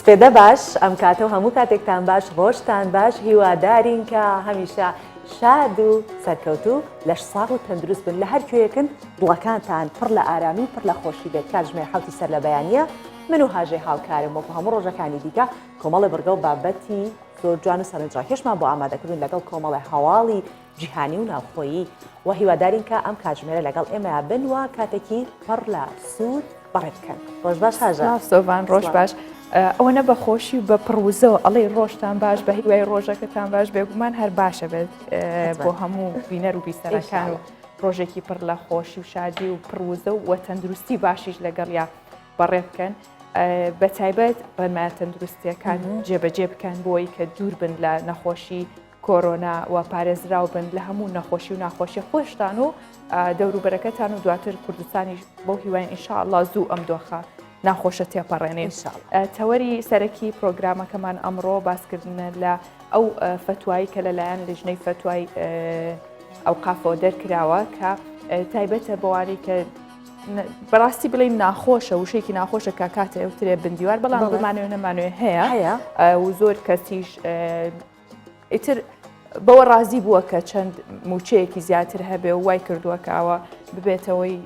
سپێدە باش، ئەم کاتە و هەموو کاتێکتان باش، ڕۆژتان باش، هیوادارین کە هەمیشە شاد و سەرکەوتوو، لەش ساغ و تەندروست بن، لە هەر کوێیەکن دڵەکانتان پڕ لە ئارامی و پڕ لە خۆشی بێت. کاتژمێر حەوتی سەر لە بەیانییە، من و هاژەی هاوکارم وەکو هەموو ڕۆژەکانی دیکە کۆمەڵێ بڕگە و بابەتی زۆر جوان و سەرنجڕاکێشمان بۆ ئامادەکردوون لەگەڵ کۆمەڵێ هەواڵی جیهانی و ناوخۆیی و هیوادارین کە ئەم کاتژمێرە لەگەڵ ئێمە بن و کاتێکی پڕ لە سوود بەڕێ بکەن. ڕۆژ باش هاژە. سڵاو سۆڤان ڕۆژ باش. ئەوەنە بە خۆشی و بە پڕوزەوە ئەڵێی ڕۆژتان باش بە هیوای ڕۆژەکەتان باش بێگومان هەر باشە بێت بۆ هەموو بینەر و بیسەرەکان و ڕۆژێکی پڕ لە خۆشی و شادی و پڕوزە و وە تەندروستی باشیش لەگەڵیا بەڕێ بکەن بە تایبەت ڕێنمایە تەندروستیەکان جێبەجێ بکەن بۆی کە دوور بن لە نەخۆشی کۆرۆنا و پارێزراو بن لە هەموو نەخۆشی و ناخۆشی خۆشتان و دەوروبەرەکەتان و دواتر کوردستانیش بەو هیواین ئینشاءاللە زوو ئەم دۆخە ناخۆشە تێپەڕێنین. تەوەری سەرەکی پرۆگرامەکەمان ئەمڕۆ باسکردنە لە ئەو فەتوایی کە لەلایەن لیژنەی فەتوای ئەوقافەوە دەرکراوە کە تایبەتە بەوانەی کە بەڕاستی بڵین ناخۆشە وشێکی ناخۆشە کە کاتێ وترێ بندیوار بەڵام بمانەوە نەمانوێ هەیە و زۆر کەسیش ئیتر بەوە ڕازی بووە کە چەند موچەیەکی زیاتر هەبێ و وای کردووە کە ئەوە ببێتەوەی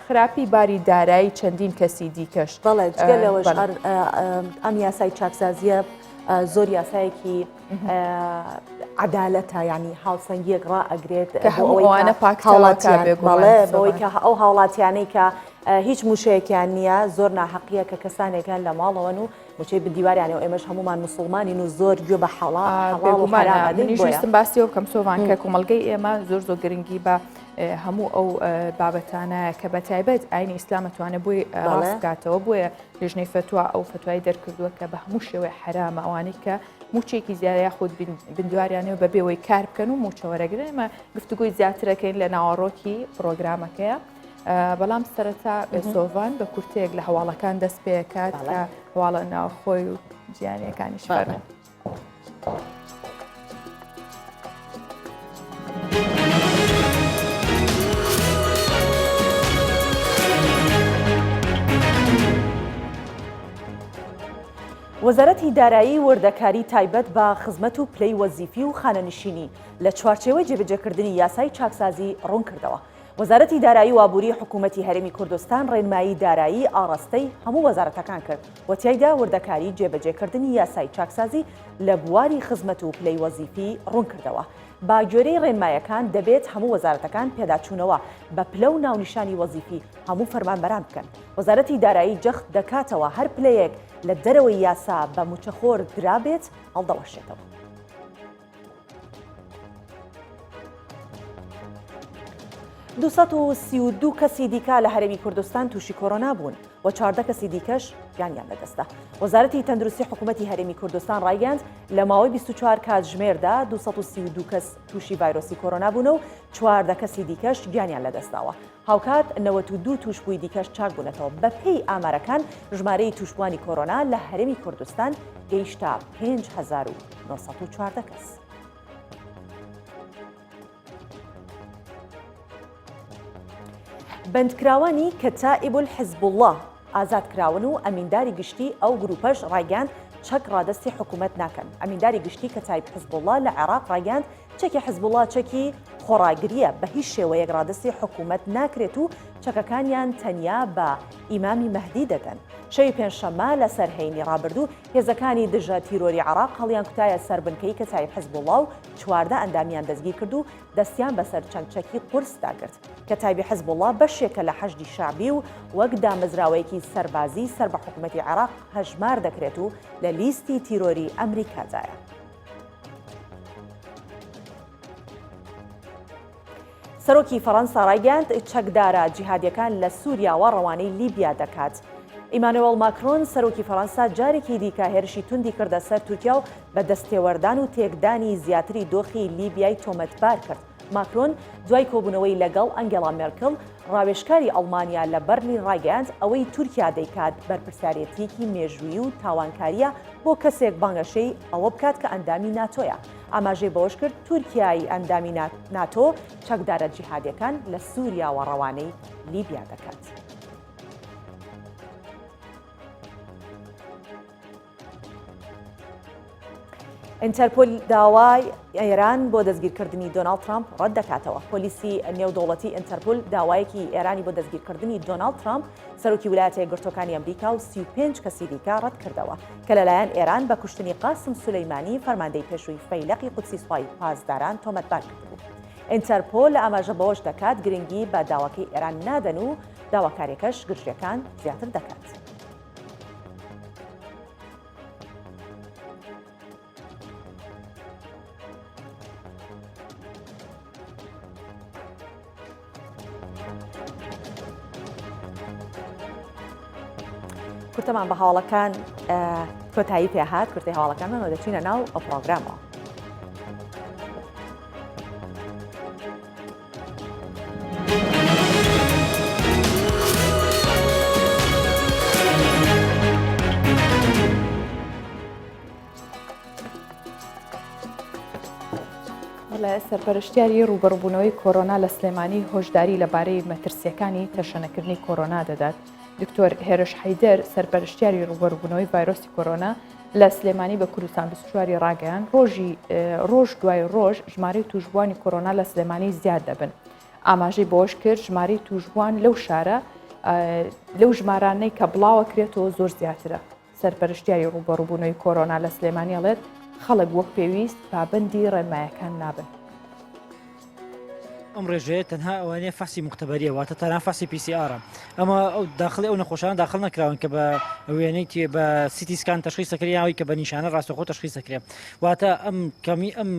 خراپی باری دارایی چەندین کەسی دیکەش. بەڵێ جگە لەوەش ئەم یاسای چاکسازیە زۆر یاسایەکی عەدالەتە یعنی هاوسەنگیەک ڕائەگرێت کە هەموو ئەوانە پاک بەڵێ بەوەی کە ئەو هاوڵاتیانەی کە هیچ موشەیەکیان نییە زۆر ناحەقیە کە کەسانێکان لە ماڵەوەن و موچەی بندیواریانە و ئێمەش هەموومان موسڵمانین و زۆر گوێ بە حەڵا حەڵاڵ و حەرام ئەدەین منیش بۆیە. ویستم باسی ئەوە بکەم سۆڤان کە کۆمەڵگەی ئێمە زۆر زۆر گرنگی بە هەموو ئەو بابەتانە کە بە تایبەت ئاینی ئیسلام ئەتوانێت بۆی ڕاست بکاتەوە بۆیە لیژنەی فەتوا ئەو فەتوای دەرکردووە کە بە هەموو شێوەی حەرامە ئەوانەی کە موچێکی زیادە یاخود بندیواریانەوە بە بێوەی کار بکەن و موچە وەرەگرن ئێمە گفتوگۆی زیاترەکەین لە ناوەڕۆکی پرۆگرامەکەیە. بەڵام سەرەتا سۆڤان بە کورتەیەک لە هەواڵەکان دەست پێکات کە هەواڵە ناوخۆی و جیانەکانیش فەرموو. وەزارەتی دارایی وردەکاری تایبەت بە خزمەت و پلەی وەزیفی و خانەنشینی لە چوارچێوەی جێبەجێکردنی یاسای چاکسازی ڕوونکردەوە. وەزارەتی دارایی و ئابووری حکوومەتی هەرێمی کوردستان ڕێنمایی دارایی ئاڕاستەی هەموو وەزارەتەکان کرد و تیایدا وردەکاری جێبەجێکردنی یاسای چاکسازی لە بواری خزمەت و پلەی وەزیفی ڕوونکردەوە. بە گوێرەی ڕێنمایەکان دەبێت هەموو وەزارەتەکان پێداچوونەوە بە پلە و ناونیشانی وەزیفی هەموو فەرمانبەران بکەن. وەزارەتی دارایی جەخت دەکاتەوە هەر پلەیەک لە دەرەوەی یاسا بە مووچەخۆر درابێت هەڵدەوەشێتەوە. 232 کەسی دیکە لە هەرێمی کوردستان تووشی کۆرۆنا بوون و 14 کەسی دیکەش گیانیان لەدەستدا. وەزارەتی تەندروستی حکوومەتی هەرێمی کوردستان ڕایگەیاند لە ماوەی 24 کاتژمێردا 232 کەس تووشی ڤایرۆسی کۆرۆنا بوون و 14 کەسی دیکەش گیانیان لەدەستداوە. هاوکات 92 تووشبووی دیکەش چاکبوونەتەوە. بەپێی ئامارەکان ژمارەی تووشبووانی کۆرۆنا لە هەرێمی کوردستان گەیشتە 5914 کەس. بەندکراوانی کەتائیبولحزبوڵڵا ئازاد کراون و ئەمینداری گشتی ئەو گروپەش ڕایگەیاند چەک ڕادەستی حکوومەت ناکەن. ئەمینداری گشتی کەتایب حزبوڵڵا لە عێراق ڕایگەیاند چەکی حزبوڵڵا چەکی خۆڕاگرییە، بە هیچ شێوەیەک ڕادەستی حکوومەت ناکرێت و چەکەکانیان تەنیا بە ئیمامی مەهدی دەدەن. شەوی پێنجشەممە لەسەر هەینی ڕابردوو، هێزەکانی دژە تیرۆری عێراق هەڵیانکوتایە سەر بنکەی کەتایب حزبوڵڵا و 14 ئەندامیان دەستگیرکرد و دەستیان بەسەر چەند چەکی قورسدا گرت. کەتایبی حزبوڵڵا بەشێکە لە حەشدی شەعبی و وەک دامەزراوەیەکی سەربازی سەر بە حکوومەتی عێراق هەژمار دەکرێت و لە لیستی تیرۆری ئەمریکادایە. سەرۆکی فەڕەنسا ڕایگەیاند، چەکدارە جیهادیەکان لە سووریاوە ڕەوانەی لیبیا دەکات. ئیمانوێڵ ماکرۆن، سەرۆکی فەڕەنسا جارێکی دیکە هێرشی توندی کردە سەر تورکیا و بە دەستێوەردان و تێکدانی زیاتری دۆخی لیبیای تۆمەتبار کرد. ماکرۆن دوای کۆبوونەوەی لەگەڵ ئەنگێلا مێرکل، ڕاوێژکاری ئەڵمانیا لە بەرلین ڕایگەیاند، ئەوەی تورکیا دەیکات بەرپرسیارێتییەکی مێژوویی و تاوانکارییە بۆ کەسێک بانگەشەی ئەوە بکات کە ئەندامی ناتۆیە. ئاماژەی بەوەشکرد، تورکیای ئەندامی ناتۆ چەکدارە جیهادیەکان لە سوریاوە ڕەوانەی لیبیا دەکات. ئینتەرپۆل داوای ئێران بۆ دەستگیرکردنی دۆناڵد ترامپ ڕەت دەکاتەوە. پۆلیسی نێودەوڵەتی ئینتەرپۆل داوایەکی ئێرانی بۆ دەستگیرکردنی دۆناڵد ترامپ، سەرۆکی ویلایەتە یەکگرتووەکانی ئەمریکا و 35 کەسی دیکە ڕەت کردەوە کە لەلایەن ئێران بە کوشتنی قاسم سولەیمانی فەرماندەی پێشووی فەیلەقی قودسی سوپای پاسداران تۆمەتبار کردبوو. ئینتەرپۆل ئاماژە بەوەش دەکات گرنگی بە داواکەی ئێران نادەن و داواکاریەکەش گرژیەکان زیاتر دەکات. کورتەمان بە هەواڵەکان کۆتایی پێهات کورتەی هەواڵەکانمانەوە دەچینە ناو ئەو پرۆگرامەوە. سەرپەرشتیاری ڕووبەڕووبوونەوەی کۆرۆنا لە سلێمانی هۆشداری لەبارەی مەترسیەکانی تەشەنەکردنی کۆرۆنا دەدات. دکتۆر هێرش حەیدەر سەرپەرشتیاری ڕووبەڕووبوونەوەی ڤایرۆسی کۆرۆنا لە سلێمانی بە کوردستان 24 ی ڕاگەیاند، ڕۆژی ڕۆژ دوای ڕۆژ ژمارەی تووشبووانی کۆرۆنا لە سلێمانی زیاد دەبن. ئاماژەی بەوەشکرد، ژمارەی تووشبووان لەو شارە لەو ژمارانەی کە بڵاوەکرێتەوە زۆر زیاترە. سەرپەرشتیاری ڕووبەڕووبوونەوەی کۆرۆنا لە سلێمانی ئەڵێت، خەڵک وەک پێویست پابەندی ڕێنمایەکان نابن. ئەم ڕێژەیە تەنها ئەوانەیە فەحسی موختەبەریە واتە تەنها فەحسی پی سی ئارە ئەمە ئەو داخلی ئەو نەخۆشانە داخل نەکراون کە بە وێنەی تێ بە CT scan تەشخیص دەکرێت یاوی کە بە نیشانە ڕاستەخۆ تەشخیص دەکرێت واتە ئەم کەمی ئەم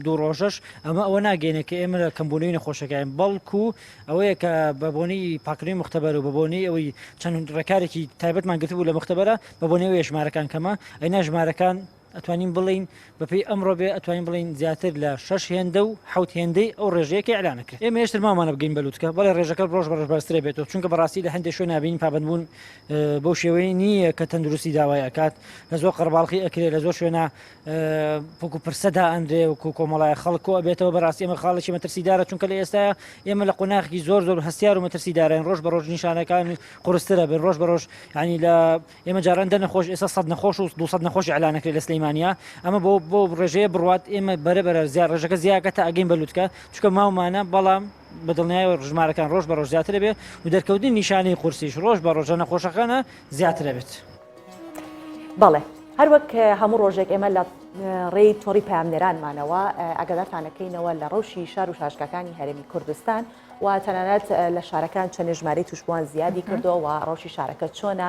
دوو ڕۆژەش ئەمە ئەوە ناگەێنێت کە ئێمە لە کەمبوونەوەی نەخۆشەکەین بەڵکو ئەوەیە کە بە بۆنەی پاکردنەوەی مختبەر و بە بۆنەی ئەوەی چەند ڕێکارێکی تایبەتمان گرتبوو لە مختبەرە بە بۆنەی ئەوەیە ژمارەکان کەمە ئەینا ژمارەکان ئەتوانین بڵێین بەپێی ئەمڕۆ بێ ئەتوانین بڵێین زیاتر لە شەش هێندە و حەوت هێندەی ئەو ڕێژەیە کە ئیعلان ئەکرێت. ئێمە هێشتر ماومانە بگەین بە لوتکە، بەڵێ ڕێژەکە ڕۆژ بە ڕۆژ بەرزتر ئەبێتەوە، چونکە بەڕاستی لە هەندێک شوێن نابینین پابەندبوون بەو شێوەیە نییە کە تەندروستی داوای ئەکات، لە زۆر قەرەباڵخی ئەکرێ، لە زۆر شوێنا وەکو پرسە دائەنرێ، وەکو کۆمەڵایە خەڵک کۆ ئەبێتەوە، بەڕاستی ئەمە خاڵێکی مەترسیدارە، چونکە لە ئێستایا ئێمە لە قۆناغێکی زۆر زۆر هەستیار و مەترسیداراین، ڕۆژ بە ڕۆژ نیشانەکان قورستر ئەبن، ڕۆژ بە ڕۆژ یانی لە ئێمە جاران دە نەخۆش ئێستا سەد نەخۆش و 200 نەخۆش ئیعلان ئەکرێت لە سلەیمانیا ئەمە بۆ بۆ ڕێژەیە بڕوات ئێمە بەرە بەرە زیاد ڕێژەکە زیاکە تا ئەگەین بە لوتکە چونکە ماومانە بەڵام بە دڵنیایەوە ژمارەکان ڕۆژ بە ڕۆژ زیاتر بێ و دەرکەوتنی نیشانەی قورسیش ڕۆژ بە ڕۆژە نەخۆشەکانە زیاتر بێت. بەڵێ هەروەک هەموو ڕۆژێک ئێمە لە ڕێی تۆڕی پەیامنێرانمانەوە ئاگادارتانەکەینەوە لە ڕەوشی شار و شارۆچکەکانی هەرێمی کوردستان و تەنانەت لە شارەکان چەندێ ژمارەی تووشبووان زیادی کردووە و ڕەوشی شارەکە چۆنە،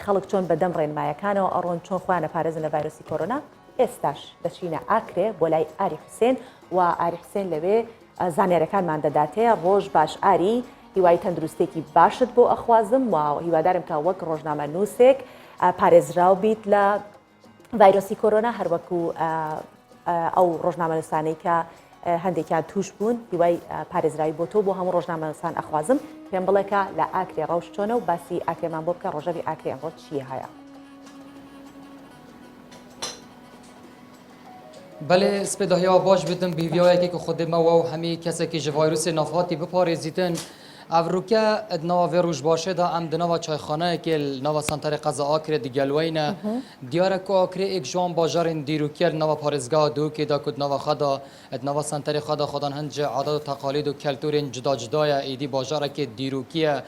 خەڵک چۆن بەدەم ڕێنمایەکانەوە ئەڕۆن، چۆن خۆیان ئەپارێزن لە ڤایرۆسی کۆرۆنا. ئێستاش دەچینە ئاکرێ بۆ لای ئاری حوسێن و ئاری حوسێن لەوێ زانیاریەکانمان دەداتێ. ڕۆژ باش ئاری، هیوای تەندروستێکی باشت بۆ ئەخوازم و هیوادارم کە وەک ڕۆژنامەنووسێک پارێزراو بیت لە ڤایرۆسی کۆرۆنا هەروەکو ئەو ڕۆژنامەنووسانەی کە هەندێکیان توش بوون هیوای پارێزراوی بۆ تۆ بۆ هەموو ڕۆژنامەنووسان ئەخوازم پێم بڵێکە لە ئاکرێ ڕەوش چۆنە و باسی ئاکرێمان بۆ بکە ڕۆژەوی ئاکرێ ئەمڕۆ چی هەیە؟ بەێ سپێداهیا باش بدم بیویایەکی کە خودمەوە و هەمی کەسێکی ji ڤایرۆسê navhatî biparêzîtin Ev rûke di nava vê rojbaşê de em di nava çayxaneyekê li nava senterê qeza Akrê digelweyne. Diyar e ku Akrê yek ji wan bajarên dîrokî ye li nava parêzgeha Duhokê de ku di nava xwe de di nava senterê xwe de xwedan hin ji adet û teqalîd û keltûrên cuda cuda ye. Êdî bajarekê dîrokî ye.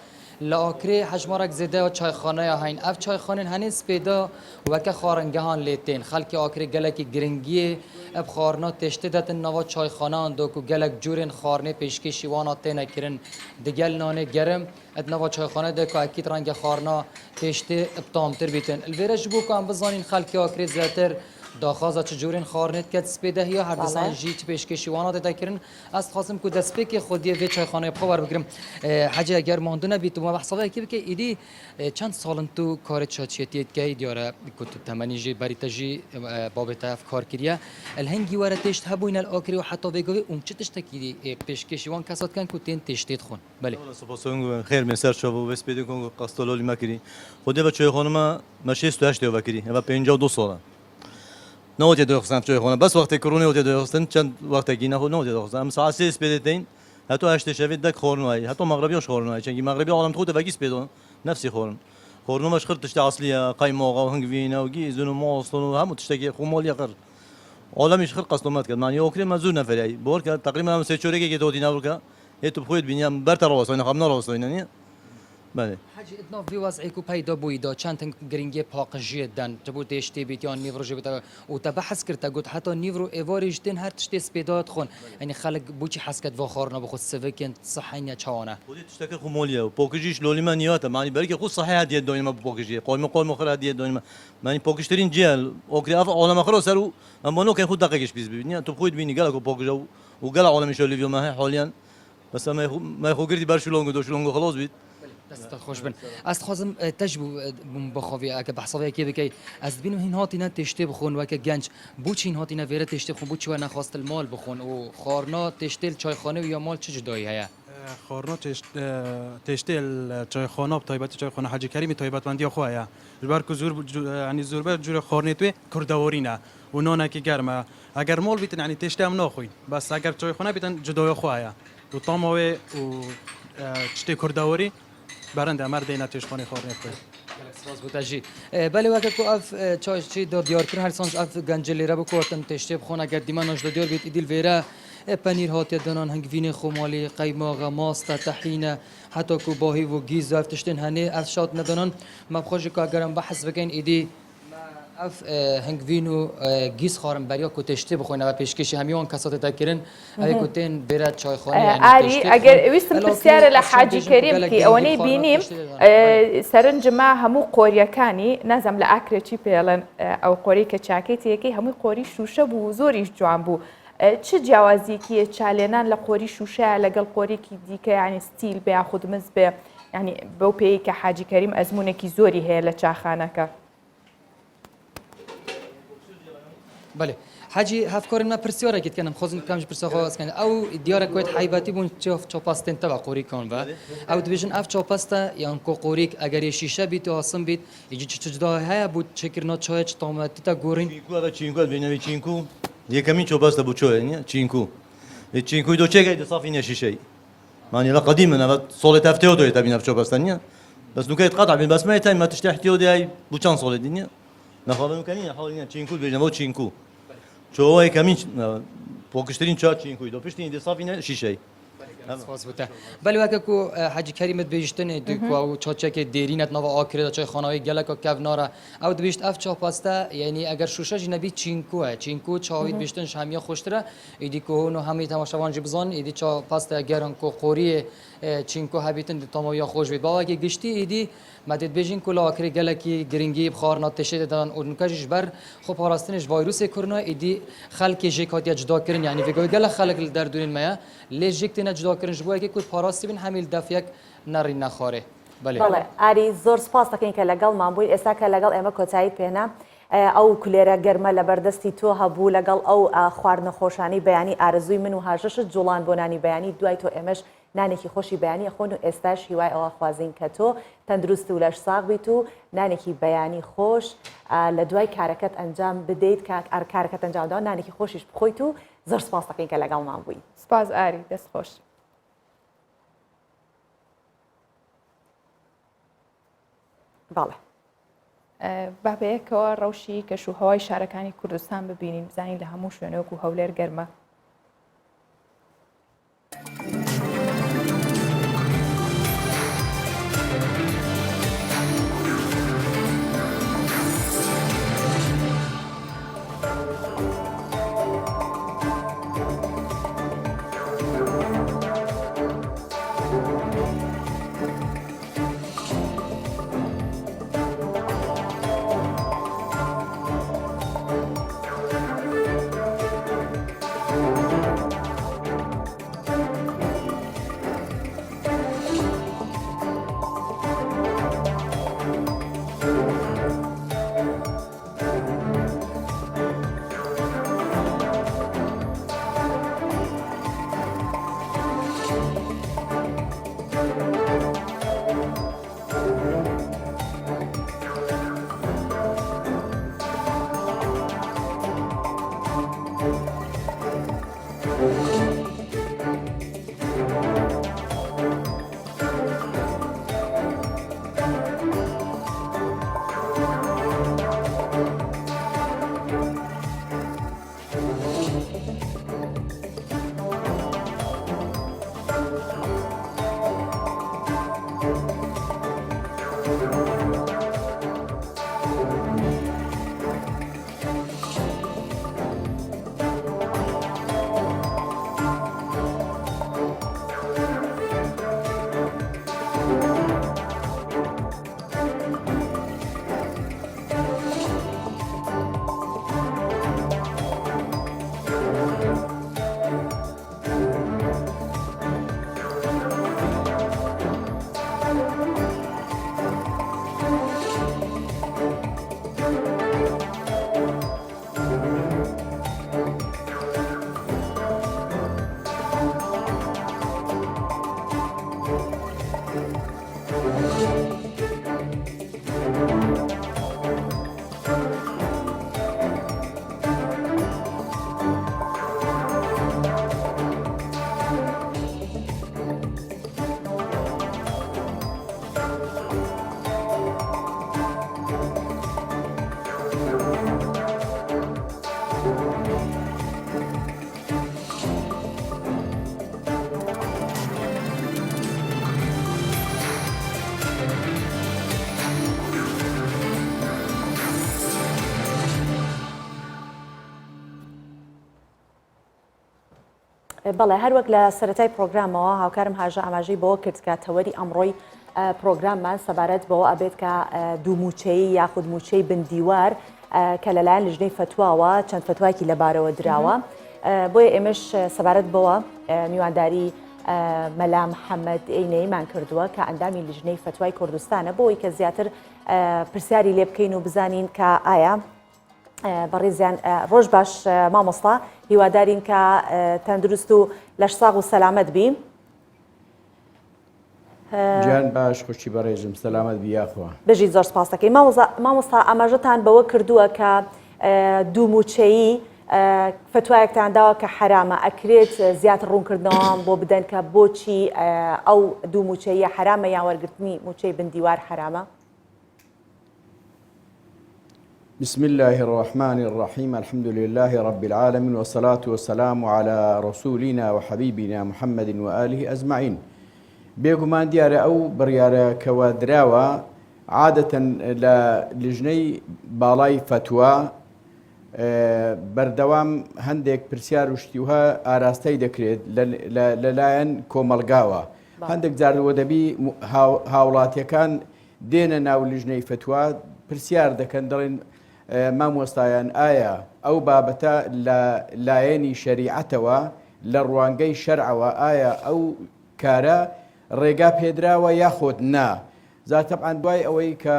Li Akrê hejmarek zêde ya çayxaneya heyîn. Ev çayxanên henê spêda weke xwaringehan lê tên. Xelkê Akrê gelekî giringiyê bi xwarina têştê detin nava çayxaneyan de ku gelek cûrên xwarinê pêşkêşî wan a têne kirin. Digel nanê gerim di nava çayxaneyê de ku ekîd renge xwarina têştê bi tamtir bîtin. Li vêre ji bo ku em bizanîn xelkê Akrê zêdetir daxwaza çi cûrên xwarinê dike di spêdehiya her disan jî çi pêşkêşî wan a tête kirin. Ez dixwazim ku destpêkê xwediyê vê çayxaneyê bi xwe werbigirim. Hecî eger mandu nebî tu me behsa vê yekê bike êdî çend sal in tu karê çaçiyetiyê dikeyî diyar e ku tu temenî jî berî te jî babê te ev kar kiriye. Li hingî were têşt hebûyne li Akrê û heta vê gavê û çi tiştekî pêşkêşî wan kesa dikin ku tên têştê dixwin. Belê. Spas xêr bên ser çav û vê spêdê ku qesta lolî me kirî. Xwedê ve çayxana me me 68 ê vekirî. Eva 52 sal e. Nehatiye dayxistin ev çayxane. Bes wextê koronê hatiye dayxistin çend wextekî nexwe nehatiye dayxistin. Em saet sê spêdê tên heta heştê şevê dek xwarin heye. Heta mexrebiya ji xwarin heye. Çenkî mexrebiya alem dixwe te vekî spêda nefsî xwarin. Xwarina me ji xir tiştê eslî ye. Qeymax e û hingvîn e û gîzin û mast û hemû tiştekî xwe malî ye xir. عالەمیش خر قەستۆمەت کرد مانی ئۆکرێ مە زور نەفەریای بۆر کە تەقریبا ئەم سێ چۆرێکێکی تۆ دینا بکە هێ تو بخۆیت بینی ئەم بەرتە ڕەوەستۆینە خەم نەڕەوەستۆینە نیە بەێ. حەجی ئدنا ڤی وەزعی کو پەیدا بووی دا چەند هنگ گرنگیێ پاقژیێ دەن تە بۆ تێشتێ بیت یان نیڤڕۆژێ بیت و تە بەحس کرد تە گوت حەتا نیڤڕۆ ئێوارێش تێن هەر تشتێ سپێدا دخۆن یعنی خەلک بۆچی حەز کەت ڤا خواردنا بخۆ سڤکێن سحەینە چاوانە. خودی تشتەکە خو مۆلیە و پۆکژیش لۆلیمە نیواتە مانی بەرکێ خو سحی هەدیە دۆینمە بۆ پۆکژیێ قۆیمە قۆیمە خر هەدیە دۆینمە مانی پۆکژترین جیە ئۆکرێ ئەف عۆلەمە خرۆ سەر و ئەم بۆ نۆکەی خو دەقێکیش پیس ببی نیە تو بخۆیت بینی گەلەک و پۆکژە و و گەلە عۆلەمیشە لیڤیۆ مە هەی حۆلیان بەس ئەمە مای خو گرتی بەر شلۆنگ و دۆ شلۆنگ و خڵۆز بیت. دەستت خۆش بن ئەس دخوازم تەش بوو بخۆ ئەگە بەحساوە یەکێ بکەی ئەس دبینم هین هاتینە تێشتێ بخۆن وەکە گەنج بۆچی هین هاتینە ڤێرە تێشتێ بخۆن بۆچی وە نەخواستل ماڵ بخۆن و خواردنا تێشتێل چایخانە و یا ماڵ چ جودایی هەیە؟ خواردنا تێشتێ چایخانە بە تایبەتی چایخانە حەجی کەریمی تایبەتمەندیە خۆ هەیە ژبەر کو زور ینی زوربە جورە خواردنێ توێ کوردەوارینە و نانێکی گەرمە ئەگەر ماڵ بیتن ینی تێشتێ ئەم ناخۆین بەس ئەگەر چایخانە بیتن جودایە خۆ هەیە و تاماوێ و چتێ کوردەواری بەرەندە مەر دێنە تێشخانەی خواردنێ خۆی. گەلەک سپاس بۆ تەژی. بەلێ وەکە کو ئەف چای چی دا دیار کرد هەر سانج ئەف گەنجێ لێرە بکو هاتن تێشتێ بخۆن ئەگەر دیمەناش لە دیار بیت ئیدیل ڤێرە پەنیر هاتیە دانان هەنگڤینێ خۆمالی قەیماغە ماستە تەحینە حەتا کو باهیڤ و گیز و ئەف تشتێن هەنێ ئەف شات نەدانان مە بخۆ ژی کو ئەگەر ئەم بەحس بکەین ئیدی مە ئەف هەنگڤین و گیز خوارن بەریا کو تێشتێ بخۆین ئەوە پێشکێشی هەمی وان کەساتێ تە کرن ئەوێ کو تێن بێرە چایخانە یانی ئاری تێشتێ ئەگەر بخۆن ویستم ئەلاکێ پرسیارە لە ئەس چۆن حاجی بێژم کو کەریم گەلەک بکەی گرنگی ئەوەنەی خواردنا بینیم تێشتێ دەدەن بەلێ. سەرنجما هەموو قۆریەکانی نازم لە ئاکرێ چی پێڵێن ئەو قۆری کە چاکەی تێکەی هەمووی قۆری شوشە بوو زۆریش جوان بوو چ جیاوازیەکی هەیە چالێنان لە قۆری شوشەیە لەگەڵ قۆریکی دیکە یانی ستیل بێ یاخود مس بێ یانی بەو پێی کە حاجی کەریم ئەزمونێکی زۆری هەیە لە چاخانەکە. بەێ حەجی هەفکارن مە پرسیارێکی دکەنم خۆزم کەمژ پرسەخۆ ئەسکەن ئەو دیارە کوێت حیبەتی بوون چۆپاستێن تەبە قۆریکان بە ئەو دبێژن ئەف چۆپەستە یان کۆ قۆریک ئەگەر شیشە بیت و ئاسم بیت ئیجی چ جدا هەیە بوو چێکردنا چایە چ تامە تتە گۆڕین چینکو ئەوە چینکو بینەوی چینکو یەکەمین چۆپەستە بوو چۆیە نیە چینکو چینکوی دۆ چێگەی دە سافی نیە شیشەی مانی لە قەدیم من ئەوە سۆڵێ تەفتێ دۆ یەتە بینە چۆپەستە نیە بەس نوکەیت قەتع بین بەس مەیتای مە تشتە احتیۆ دیای بوو چەند سۆڵێ دی نیە نەخوا نوکە نیە حاڵ نیە چینکو بێژنە بۆ چینکو چۆوە یەکەمین پۆکشترین چا چینکوی دۆ پشتی دە سافی نیە شیشەی سپاس بۆ تە. بەلی وەکە کو حەجی کەریمت بێژتنێ دی کو ئەو چاچەکێ دێرینەت ناوە ئاکرێ دا چای خاناوی گەلەکە کەڤنارە ئەو دبیشت ئەف چاپەستە یعنی ئەگەر شوشە ژی نەبی چینکوە چینکو چاویت بیشتن هەمیە خۆشترە ئیدی کو هون و هەمی تەماشەوان ژی بزان ئیدی چا پەستە گەرن کو قۆریێ چینکو هەبیتن دی تاماویا خۆش بیت باوەکی گشتی ئیدی مە دێت بێژین کو لە ئاکرێ گەلەکی گرنگی بخوارنا تێشێ دەدان و نوکە ژیش بەر خۆ پاراستنش ڤایروسێ کورنا ئیدی خەلکێ ژێک هاتیە جدا کرن یعنی ڤێگاوی گەلە خەلک لە دەردورین مەیە لێ ژێک تێنە جدا کرن ژ بۆ یەکێ کورد پاراستی بن هەمیل دەف یەک نەڕین نەخوارێ بەلێ. بەڵێ ئاری زۆر سوپاس دەکەین کە لەگەڵمان بووی ئێستا کە لەگەڵ ئێمە کۆتاییت پێنا ئەو کولێرە گەرمە لەبەردەستی تۆ هەبوو لەگەڵ ئەو خواردنە خۆشانەی بەیانی ئارەزووی من و هاژەشت جوڵان بۆ نانی بەیانی دوای تۆ ئێمەش نانێکی خۆشی بەیانی ئەخۆن و ئێستاش هیوای ئەوە خوازین کە تۆ تەندروست و لەش ساغ بیت و نانێکی بەیانی خۆش لە دوای کارەکەت ئەنجام بدەیت کە کارەکەت ئەنجام داوە نانێکی خۆشیش بخۆیت و زۆر سپاس دەکەین کە لەگەڵمان بووی. سپاس ئاری دەست خۆش. بەڵێ. با بەیەکەوە ڕەوشی کەش و هەوای شارەکانی کوردستان ببینین بزانین لە هەموو شوێنێک و هەولێر گەرمە. بەڵێ هەروەک لە سەرەتای پرۆگرامەوە هاوکارم هاژە ئاماژەی بەوە کرد کە تەوەری ئەمڕۆی پرۆگراممان سەبارەت بەوە ئەبێت کە دوو موچەیی یاخود موچەی بن دیوار کە لەلایەن لیژنەی فەتواوە چەند فەتوایەکی لەبارەوە دراوە بۆیە ئێمەش سەبارەت بەوە میوانداری مەلا محەممەد ئەینەیمان کردووە کە ئەندامی لیژنەی فەتوای کوردستانە بۆی کە زیاتر پرسیاری لێ بکەین و بزانین کە ئایا بەڕێزیان ڕۆژ باش مامۆستا هیوادارین کە تەندروست و لەش ساغ و سەلامەت بی. گیان باش خوشکی بەڕێزم سەلامەت بی یاخوا. بژیت زۆر سپاس دەکەین مامۆستا مامۆستا ئاماژەتان بەوە کردووە کە دوو مووچەیی فتوایەکتان داوە کە حەرامە ئەکرێت زیاتر ڕوونکردنەوەم بۆ بدەن کە بۆچی ئەو دوو مووچەیە حەرامە یان وەرگرتنی مووچەی بن دیوار حەرامە؟ بسم الله الرحمن الرحیم الحمد لله رب العالمین والصلاة والسلام على رسولنا وحبیبنا محمد وآله اجمعین بێگومان دیارە ئەو بڕیارە کەوا دراوە عادەتەن لە لیژنەی باڵای فەتوا بەردەوام هەندێک پرسیار و شتیوها ئاراستەی دەکرێت لەلایەن کۆمەڵگاوە هەندێک جار وە دەبی هاوڵاتیەکان دێنە ناو لیژنەی فەتوا پرسیار دەکەن دەڵێن مامۆستایان ئایا ئەو بابەتە لە لایەنی شەریعەتەوە لە ڕوانگەی شەرعەوە ئایا ئەو کارە ڕێگا پێدراوە یاخۆت نا جا تەبعەن دوای ئەوەی کە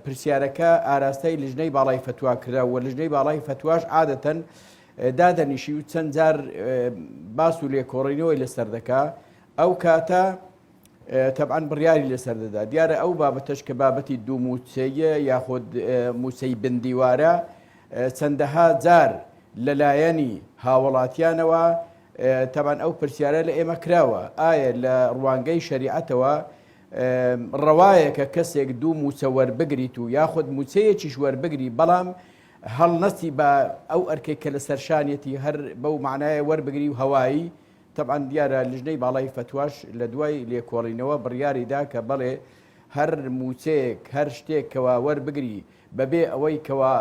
پرسیارەکە ئاراستەی لیژنەی باڵای فەتوا کرا و لیژنەی باڵای فەتواش عادەتەن دادەنیشی و چەند جار باس و لێکۆڵینەوەی لەسەر دەکا ئەو کاتە تەبعەن بڕیاری لەسەر دەدا دیارە ئەو بابەتەش کە بابەتی دوو موچەیە یاخود موچەی بندیوارە چەندەها جار لەلایەنی هاوڵاتیانەوە تەبان ئەو پرسیارە لە ئێمە کراوە ئایا لە ڕوانگەی شەریعەتەوە ڕەوایە کە کەسێک دوو موچە وەربگریت و یاخود موچەیەکیش وەربگری بەڵام هەڵنەستی بە ئەو ئەرکێک کە لە سەرشانیەتی هەر بەو معنایە وەربگری و هەوایی تەبعەن دیارە لیژنەی باڵای فەتواش لە دوای لێکۆڵینەوە بڕیاری دا کە بەڵێ هەر مووچەیەک هەر شتێک کەوا وەربگری بەبێ ئەوەی کەوا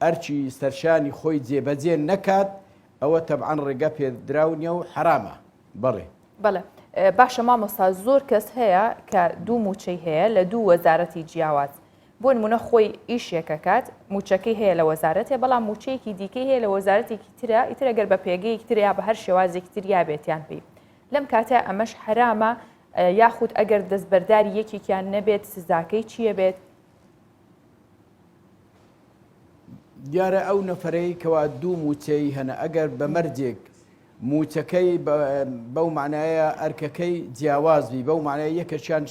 ئەرکی سەرشانی خۆی جێبەجێ نەکات ئەوە تەبعەن ڕێگە پێدراو نیە و حەرامە. بەڵێ. بەڵێ باشە مامۆستا زۆر کەس هەیە کە دوو مووچەی هەیە لە دوو وەزارەتی جیاواز بۆ نمونە خۆی ئیشێک ئەکات موچەکەی هەیە لە وەزارەتێ بەڵام موچەیەکی دیکەی هەیە لە وەزارەتێکی ترە ئیتر ئەگەر بە پێگەیەکی تر یا بە هەر شێوازێکی تر یا بێتیان پێی لەم کاتە ئەمەش حەرامە یاخود ئەگەر دەستبەرداری یەکێکیان نەبێت سزاکەی چییە بێت؟ دیارە ئەو نەفرەی کەوا دوو موچەی هەنە ئەگەر بە مەرجێک مووچەکەی بەو مەعنایە ئەرکەکەی جیاواز بی بەو معنای یەکەکیان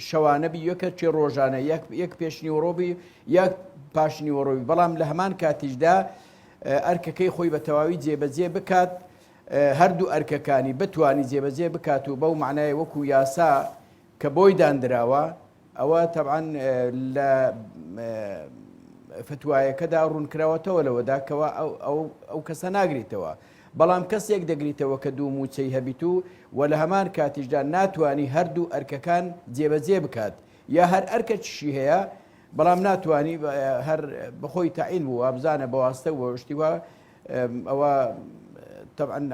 شەوانە بی یەکەکی ڕۆژانە یەک یەک پێشنیوەڕۆ بی یەک پاشنیوەڕۆ بی بەڵام لە هەمان کاتیشدا ئەرکەکەی خۆی بە تەواوی جێبەجێ بکات هەردوو ئەرکەکانی بتانی جێبەجێ بکات و بەو معنای وەکو یاسا کە بۆی داندراوە ئەوە تەبعەن لە فتوایەکەدا ڕوونکراوەتەوە لەوەدا کەوا ئەو کەسە ناگریتەوە بەڵام کەسێک دەگریتەوە کە دوو مووچەی هەبیت و و لە هەمان کاتیشدا ناتوانی هەردوو ئەرکەکان جێبەجێ بکات یا هەر ئەرکەکیشی هەیە بەڵام ناتوانی هەر بەخۆی تەعین بوو وابزانە بەواستە و شتی وا ئەوە تەبعەن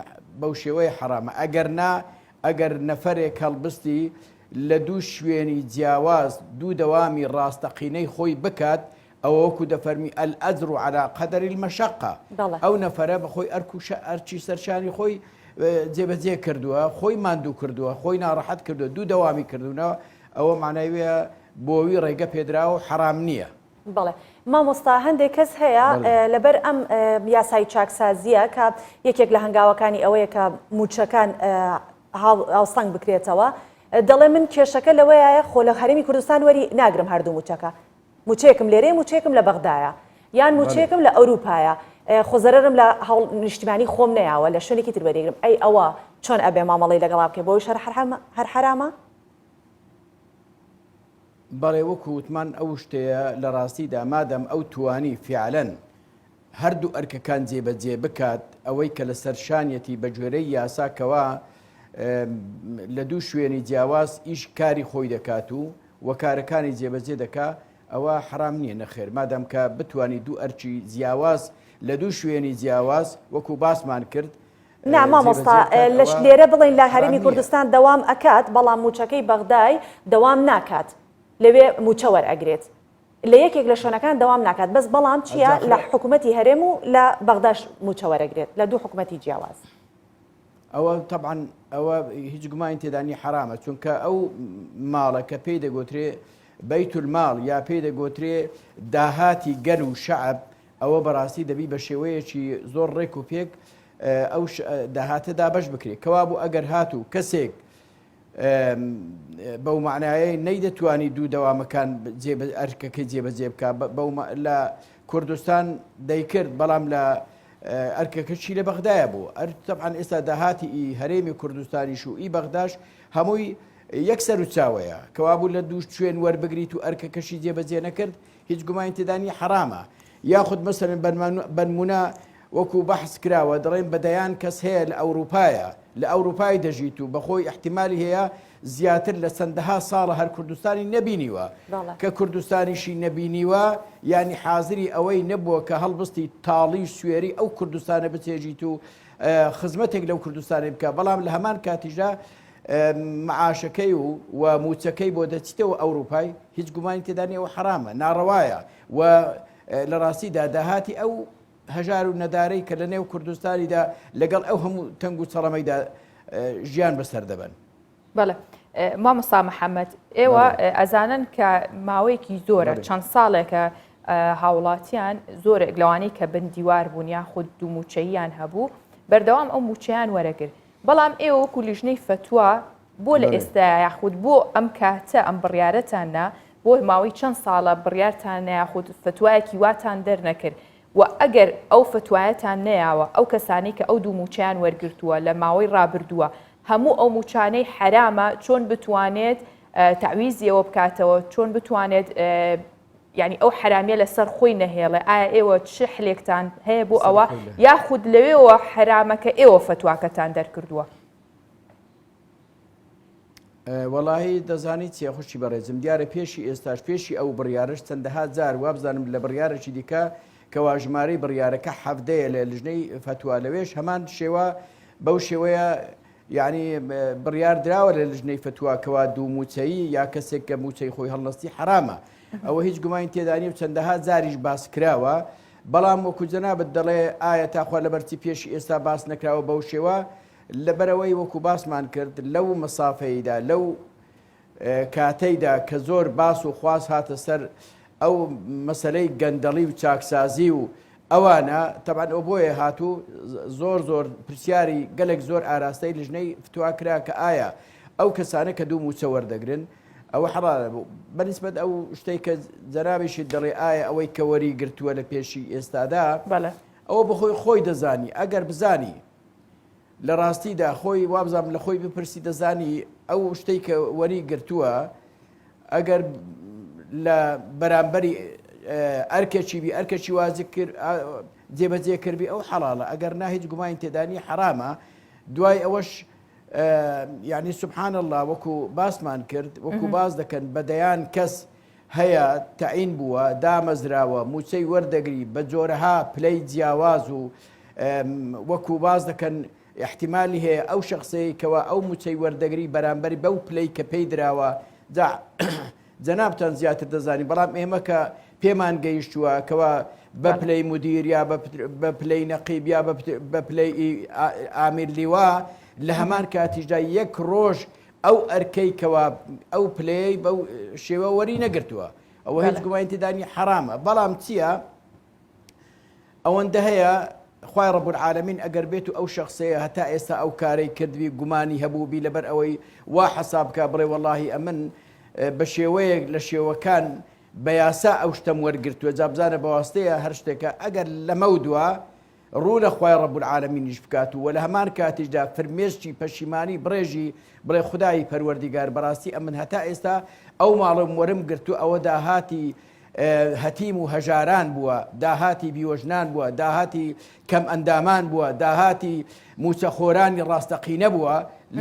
بەو شێوەیە حەرامە ئەگەر نا ئەگەر نەفەرێک هەڵبستی لە دوو شوێنی جیاواز دوو دەوامی ڕاستەقینەی خۆی بکات، ئەوە وەکو دەفەرمی الاجر علی قدر المشقە، ئەو نەفەرە بەخۆی ئەرک و ئەرکی سەرشانی خۆی جێبەجێ کردووە، خۆی ماندوو کردووە، خۆی ناڕەحەت کردووە، دوو دەوامی کردوونە، ئەوە مانای وەیە بۆوی ڕێگە پێدراوە و حەرام نییە. بەڵێ مامۆستا هەندێک کەس هەیە لەبەر ئەم یاسای چاکسازیە کە یەکێک لە هەنگاوەکانی ئەوەیە کە موچەکان هاوسەنگ بکرێتەوە. دەڵێ من کێشەکە لەوەیە خۆ لە هەرێمی کوردستان وەری ناگرم هەردوو موچەکە موچەیەکم لێرەیە موچەیەکم لە بەغدایە یان موچەیەکم لە ئەوروپایە خۆ زەرەرم لە هەوڵ نیشتیمانی خۆم نەیاوە لە شوێنێکی تر وەریگرم ئەی ئەوە چۆن ئەبێ مامەڵەی لەگەڵا بکەی بۆیش هەر هەر حەرامە؟ بەڵێ وەکو وتمان ئەو شتەیە لە ڕاستیدا مادەم ئەو توانی فیعلەن هەردوو ئەرکەکان جێبەجێ بکات ئەوەی کە لەسەر شانیەتی بە گوێرەی یاسا کەوا لە دوو شوێنی جیاواز ئیش کاری خۆی دەکات و و کارەکانی جێبەجێ دەکا ئەوە حەرام نییە نەخێر مادام کە بتانی دوو ئەرکی جیاواز لە دوو شوێنی جیاواز وەکو باسمان کرد نا مامۆستا لەش لێرە بڵین لە هەرێمی کوردستان دەوام ئەکات بەڵام موچەکەی بەغدای دەوام ناکات لەوێ موچە وەرئەگرێت لە یەکێک لە شوێنەکان دەوام ناکات بەس بەڵام چییە لە حکوومەتی هەرێم و لە بەغداش موچە وەرەگرێت لە دوو حکوومەتی جیاواز. ئەوە تەبعەن ئەوە هیچ گومانی تێدا نیە حەرامە چونکە ئەو ماڵە کە پێی دەگۆترێ بەیت الماڵ یا پێی دەگۆترێ داهاتی گەل و شەعب ئەوە بەڕاستی دەبی بە شێوەیەکی زۆر ڕێک و پێک ئەو داهاتە دابەش بکرێت کەوابوو ئەگەر هاتوو کەسێک بەو معنایەی نەیدەتوانی دوو دەوامەکان ئەرکەکەی جێبەجێ بکە لە کوردستان دەیکرد بەڵام لە ئەرکەکە چی لە بەغدایە بوو ئەر تەبعەن ئێستا داهاتی ئی هەرێمی کوردستانیش و ئی بەغداش هەمووی یەک سەر و چاوەیە کەوابوو لە دوو شوێن وەربگریت و ئەرکەکەشی جێبەجێ نەکرد هیچ گومانی تێدا نییە حەرامە یاخود مەسەلەن بەنمونە وەکو بەحس کراوە دەڵێن بە دەیان کەس هەیە لە ئەوروپایە لە ئەوروپای دەژیت و بەخۆی احتیمالی هەیە زیاتر لە چەندەها ساڵە هەر کوردستانی نەبینیوە کە کوردستانیشی نەبینیوە یانی حازری ئەوەی نەبووە کە هەڵبستی تاڵی سوێری ئەو کوردستانە بچێژیت و خزمەتێک لەو کوردستانی بکە بەڵام لە هەمان کاتیشدا معاشەکەی و و موچەکەی بۆ دەچیتەوە ئەوروپای هیچ گومانی تێدانی ئەو حرامە ناڕەوایە و لە ڕاستیدا داهاتی ئەو هەژار و نەدارەی کە لە نێو کوردستانیدا لەگەڵ ئەو هەموو تەنگ و چەڵەمەیدا ژیان بەسەر دەبەن. بەڵێ مامۆستا محەممەد ئێوە ئەزانن کە ماوەیەکی زۆرە چەند ساڵێکە هاوڵاتیان زۆرێک لەوانەی کە بندیوار بوون یاخود دوو موچەییان هەبوو بەردەوام ئەو موچەیان وەرەگرت بەڵام ئێوە وەکو لیژنەی فەتوا بۆ لە ئێستا یاخود بۆ ئەم کاتە ئەم بڕیارەتان نا بۆ ماوەی چەند ساڵە بڕیارتان نەیاخود فتوایەکی واتان دەرنەکرد و ئەگەر ئەو فتوایەتان نەیاوە ئەو کەسانی کە ئەو دوو موچەیان وەرگرتووە لە ماوەی ڕابردووە هەموو ئەو موچانەی حەرامە چۆن بتوانێت تەعویزیەوە بکاتەوە چۆن بتوانێت یعنی ئەو حرامیە لەسەر خۆی نەهێڵێ ئایا ئێوە چ حلێکتان هەیە بۆ ئەوە یاخود لەوێەوە حرامەکە ئێوە فتواکەتان دەرکردووە وەڵاهی دەزانی چیە خوشکی بەڕێزم دیارە پێشی ئێستاش پێشی ئەو بڕیارش چەندەها جار وابزانم لە بڕیارێکی دیکە کەوا ژمارەی بڕیارەکە حەڤدەیە لە لژنەی فەتوا لەوێش هەمان شێوە بەو شێوەیە یعنی بڕیار دراوە لە لژنەی فتوا کەوا دوو موچەیی یا کەسێک کە موچەی خۆی هەڵنەستی حرامە ئەوە هیچ گومانی تێدانی و چەندەها جاریش باس کراوە بەڵام وەکو جەنابەت دەڵێ ئایا تاخوا لەبەرچی پێشی ئێستا باس نەکراوە بەو شێوە لەبەرئەوەی وەکو باسمان کرد لەو مەسافەیدا لەو کاتەیدا کە زۆر باس و خواست هاتە سەر ئەو مەسلەی گەندەڵی و چاکسازی و ئەوانە تەبعەن ئەو بۆیە هاتوو زۆر زۆر پرسیاری گەلێک زۆر ئاراستەی لژنەی فتوا کرا کە ئایا ئەو کەسانە کە دوو موچە وەردەگرن ئەوە حەڵالە بوو بەنسبەت ئەو شتێک کە جەنابیشی دەڵێ ئایا ئەوەی کە وەری گرتووە لە پێشی ئێستادا ئەوە بەخۆی خۆی دەزانی ئەگەر بزانی لە ڕاستیدا خۆی وابزانم لە خۆی بپرسی دەزانی ئەو شتەی کە وەری گرتووە ئەگەر لە بەرامبەری ئەرکێکی بی ئەرکێکی واجب کرد جێبەجێ کردبی ئەو حەڵاڵە ئەگەر نا هیچ گومانی تێدانی حەرامە دوای ئەوەش یعنی سبحان الله وەکو باسمان کرد وەکو باس دەکەن بە دەیان کەس هەیە تەعین بووە، دامەزراوە، مووچەی وەردەگری بە جۆرەها پلەی جیاواز و وەکو باس دەکەن ئیحتیمالی هەیە ئەو شەخسەی کەوا ئەو مووچەی وەردەگری بەرامبەری بەو پلەی کە پێی دراوە جا جەنابتان زیاتر دەزانی بەڵام ئێمە کە پێمان گەیشتووە کەوا بە پلەی مدیر یا بە پلەی نەقیب یا بە پلەی ئامیر لیوا لە هەمان کاتیشدا یەک ڕۆژ ئەو ئەرکەی کەوا ئەو پلەیەی بەو شێوە وەری نەگرتووە ئەوە هیچ گومانی تێدا نیە حەرامە بەڵام چییە ئەوەندە هەیە. خوای رب العالمین ئەگەر بێت و ئەو شەخسەیە هەتا ئێستا ئەو کارەی کردبی گومانی هەبووبی لەبەر ئەوەی وا حەساب بکا بڵێ وەڵاهی ئەمن بە شێوەیەک لە شێوەکان بە یاسا ئەو شتەم وەرگرتووە جا بزانە بە واستەیە هەر شتێکە ئەگەر لەمەودوا ڕوو لە خوای رب العالمینیش بکات و وە لە هەمان کاتیشدا فرمێسکی پەشیمانی بڕێژی بڵێ خودای پەروەردیگار بەڕاستی ئەمن هەتا ئێستا ئەو ماڵەم وەرم گرتوو ئەوە داهاتی هەتیم و هەژاران بووە، داهاتی بیوەژنان بووە، داهاتی کەم ئەندامان بووە، داهاتی مووچەخۆرانی ڕاستەقینە بووە،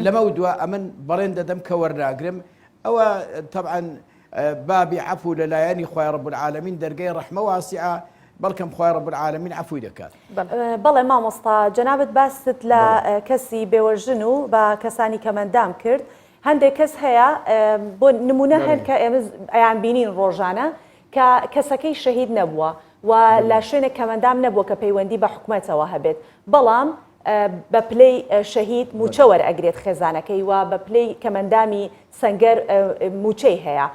لەمەودوا ئەمن بەڵێن دەدەم کە وەرناگرم، ئەوە تەبعەن بابی عەفو لە لایەنی خوای رب العالمین دەرگەی ڕەحمە واسعە، بەڵکەم خوای رب العالمین عەفوی دەکات. بەڵێ مامۆستا جەنابت باست لە کەسی بێوەژن و بە کەسانی کەمەندام کرد، هەندێک کەس هەیە بۆ نمونە هەن کە ئێمە ئەیان بینین ڕۆژانە کە کەسەکەی شەهید نەبووە و لە شوێنێک کەمەندام نەبووە کە پەیوەندی بە حکومەتەوە هەبێت بەڵام بە پلەی شەهید موچە وەرئەگرێت خێزانەکەی و بە پلەی کەمەندامی سەنگەر موچەی هەیە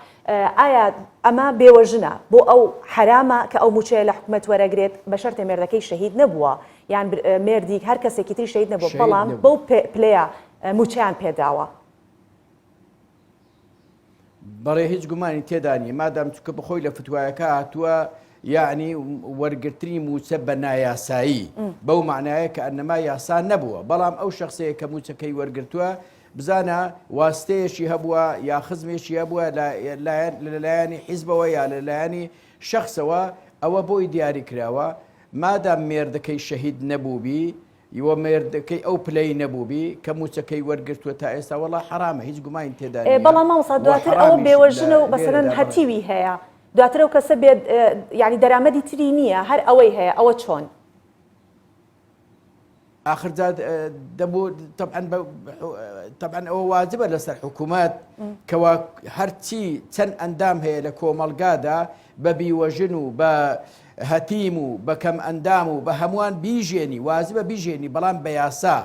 ئایا ئەمە بێوەژنە بۆ ئەو حرامە کە ئەو موچەیە لە حکومەت وەرەگرێت بە شەرتێ مێردەکەی شەهید نەبووە یان مێردی هەر کەسێکی تری شەهید نەبووە بەڵام بەو پلەیە مووچەیان پێداوە. بەڵێ هیچ گومانی تێدا نیە مادام چونکە بەخۆی لە فتوایەکە هاتووە یعنی وەرگرتنی مووچە بە نایاسایی بەو معنایە کە ئەنەما یاسا نەبووە بەڵام ئەو شخصەیە کە مووچەکەی وەرگرتووە بزانە واستەیەکی هەبووە یا خزمێکی هەبووە لەلایەنی حیزبەوە یا لەلایەنی شخصەوە ئەوە بۆی دیاری کراوە مادام مێردەکەی شەهید نەبووبی یوە مێردەکەی ئەو پلەی نەبووبی کە مووچەکەی وەرگرتووە تا ئێستا وەڵا حەرامە هیچ گومانی تێدا ئێ نییە بەڵام مامۆستا و دواتر ئەوە حەرامیش لە بێوەژنە و مەسەلەن لێرەدا بەڕێ هەتیوی هەیە دواتر ئەو کەسە بێ یانی دەرامەدی تری نییە هەر ئەوەی هەیە ئەوە چۆن؟ ئاخر جا دەبوو تەبعەن بە تەبعەن ئەوە واجبە لەسەر حکوومەت کەوا هەرچی چەند ئەندام هەیە لە کۆمەڵگادا بە بیوەژن و بە هەتیم و بە کەم ئەندام و بە هەمووان بیژێنی وازبە بیژێنی بەڵام بە یاسا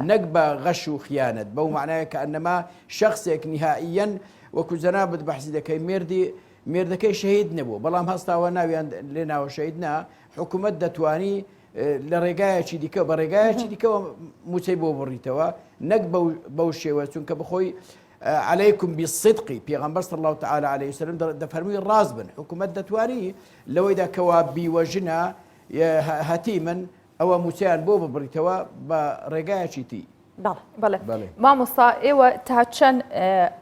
نەک بە غەش و خیانەت بەو معنایە کە ئەنەما شخصێک نهائیەن وەکو جەنابت بەحسی دەکەی مێردی مێردەکەی شەهید نەبوو بەڵام هەستاوە ناویان لێ ناوە شەهید نا حکوومەت دەتوانی لە ڕێگایەکی دیکە بە ڕێگایەکی دیکەوە موچەی بۆ بڕیتەوە نەک بەو شێوە چونکە بخۆی علیکم بالصدق پێغەمبەر صلی اللە تعالی علیه وسلم دەفەرمووی ڕاست بن حکوومەت دەتوانی لەوەیدا کەوا بیوەژنە هەتیمن ئەوە موچەیان بۆ ببڕیتەوە بە ڕێگایەکی تی بەڵێ مامۆستا ئێوە تا چەند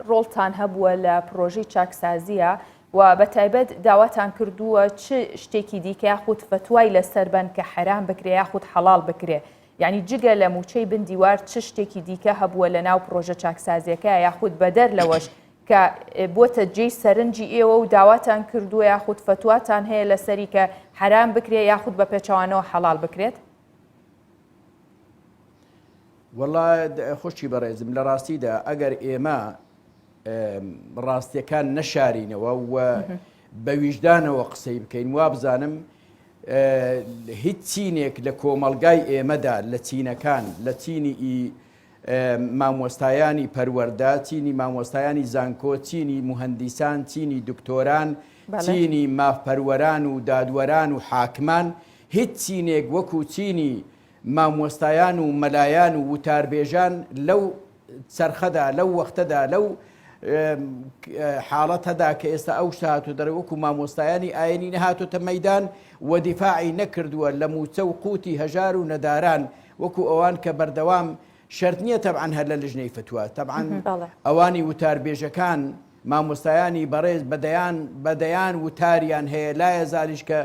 ڕۆڵتان هەبووە لە پرۆژەی چاکسازیە و بە تایبەت داواتان کردووە چ شتێکی دیکە یاخود فتوای لەسەر بن کە حەرام بکرێ یاخود حەڵال بکرێ یانی جگە لە مووچەی بن دیوار چ شتێکی دیکە هەبووە لە ناو پڕۆژە چاکسازیەکە یاخود بەدەر لەوەش کە بووەتە جێی سەرنجی ئێوە و داواتان کردووە یاخود فەتواتان هەیە لەسەری کە حەرام بکرێ یاخود بە پێچەوانەوە حەڵال بکرێت؟ وەڵا خوشکی بەڕێزم لە ڕاستیدا ئەگەر ئێمە ڕاستیەکان نەشارینەوە و بە ویژدانەوە قسەی بکەین وابزانم هیچ چینێک لە کۆمەڵگای ئێمەدا لە چینەکان لە چینی ئی مامۆستایانی پەروەردە چینی مامۆستایانی زانکۆ چینی موهەندیسان چینی دکتۆران چینی مافپەروەران و دادوەران و حاکمان هیچ چینێک وەکو چینی مامۆستایان و مەلایان و وتاربێژان لەو چەرخەدا لەو وەختەدا لەو حاڵەتەدا کە ئێستا ئەو شتە هاتووە دەرێ وەکو مامۆستایانی ئاینی نەهاتۆتە مەدان و دیفاعی نەکردووە لە موچە و قوتی هەژار و نەداران وەکو ئەوان کە بەردەوام شەرت نییە تەبعەن هەر لە لژنەی فتوا تەبعەن ئەوانی وتاربێژەکان مامۆستایانی بەڕێز بە دەیان بە دەیان وتاریان هەیە لایەزالیش کە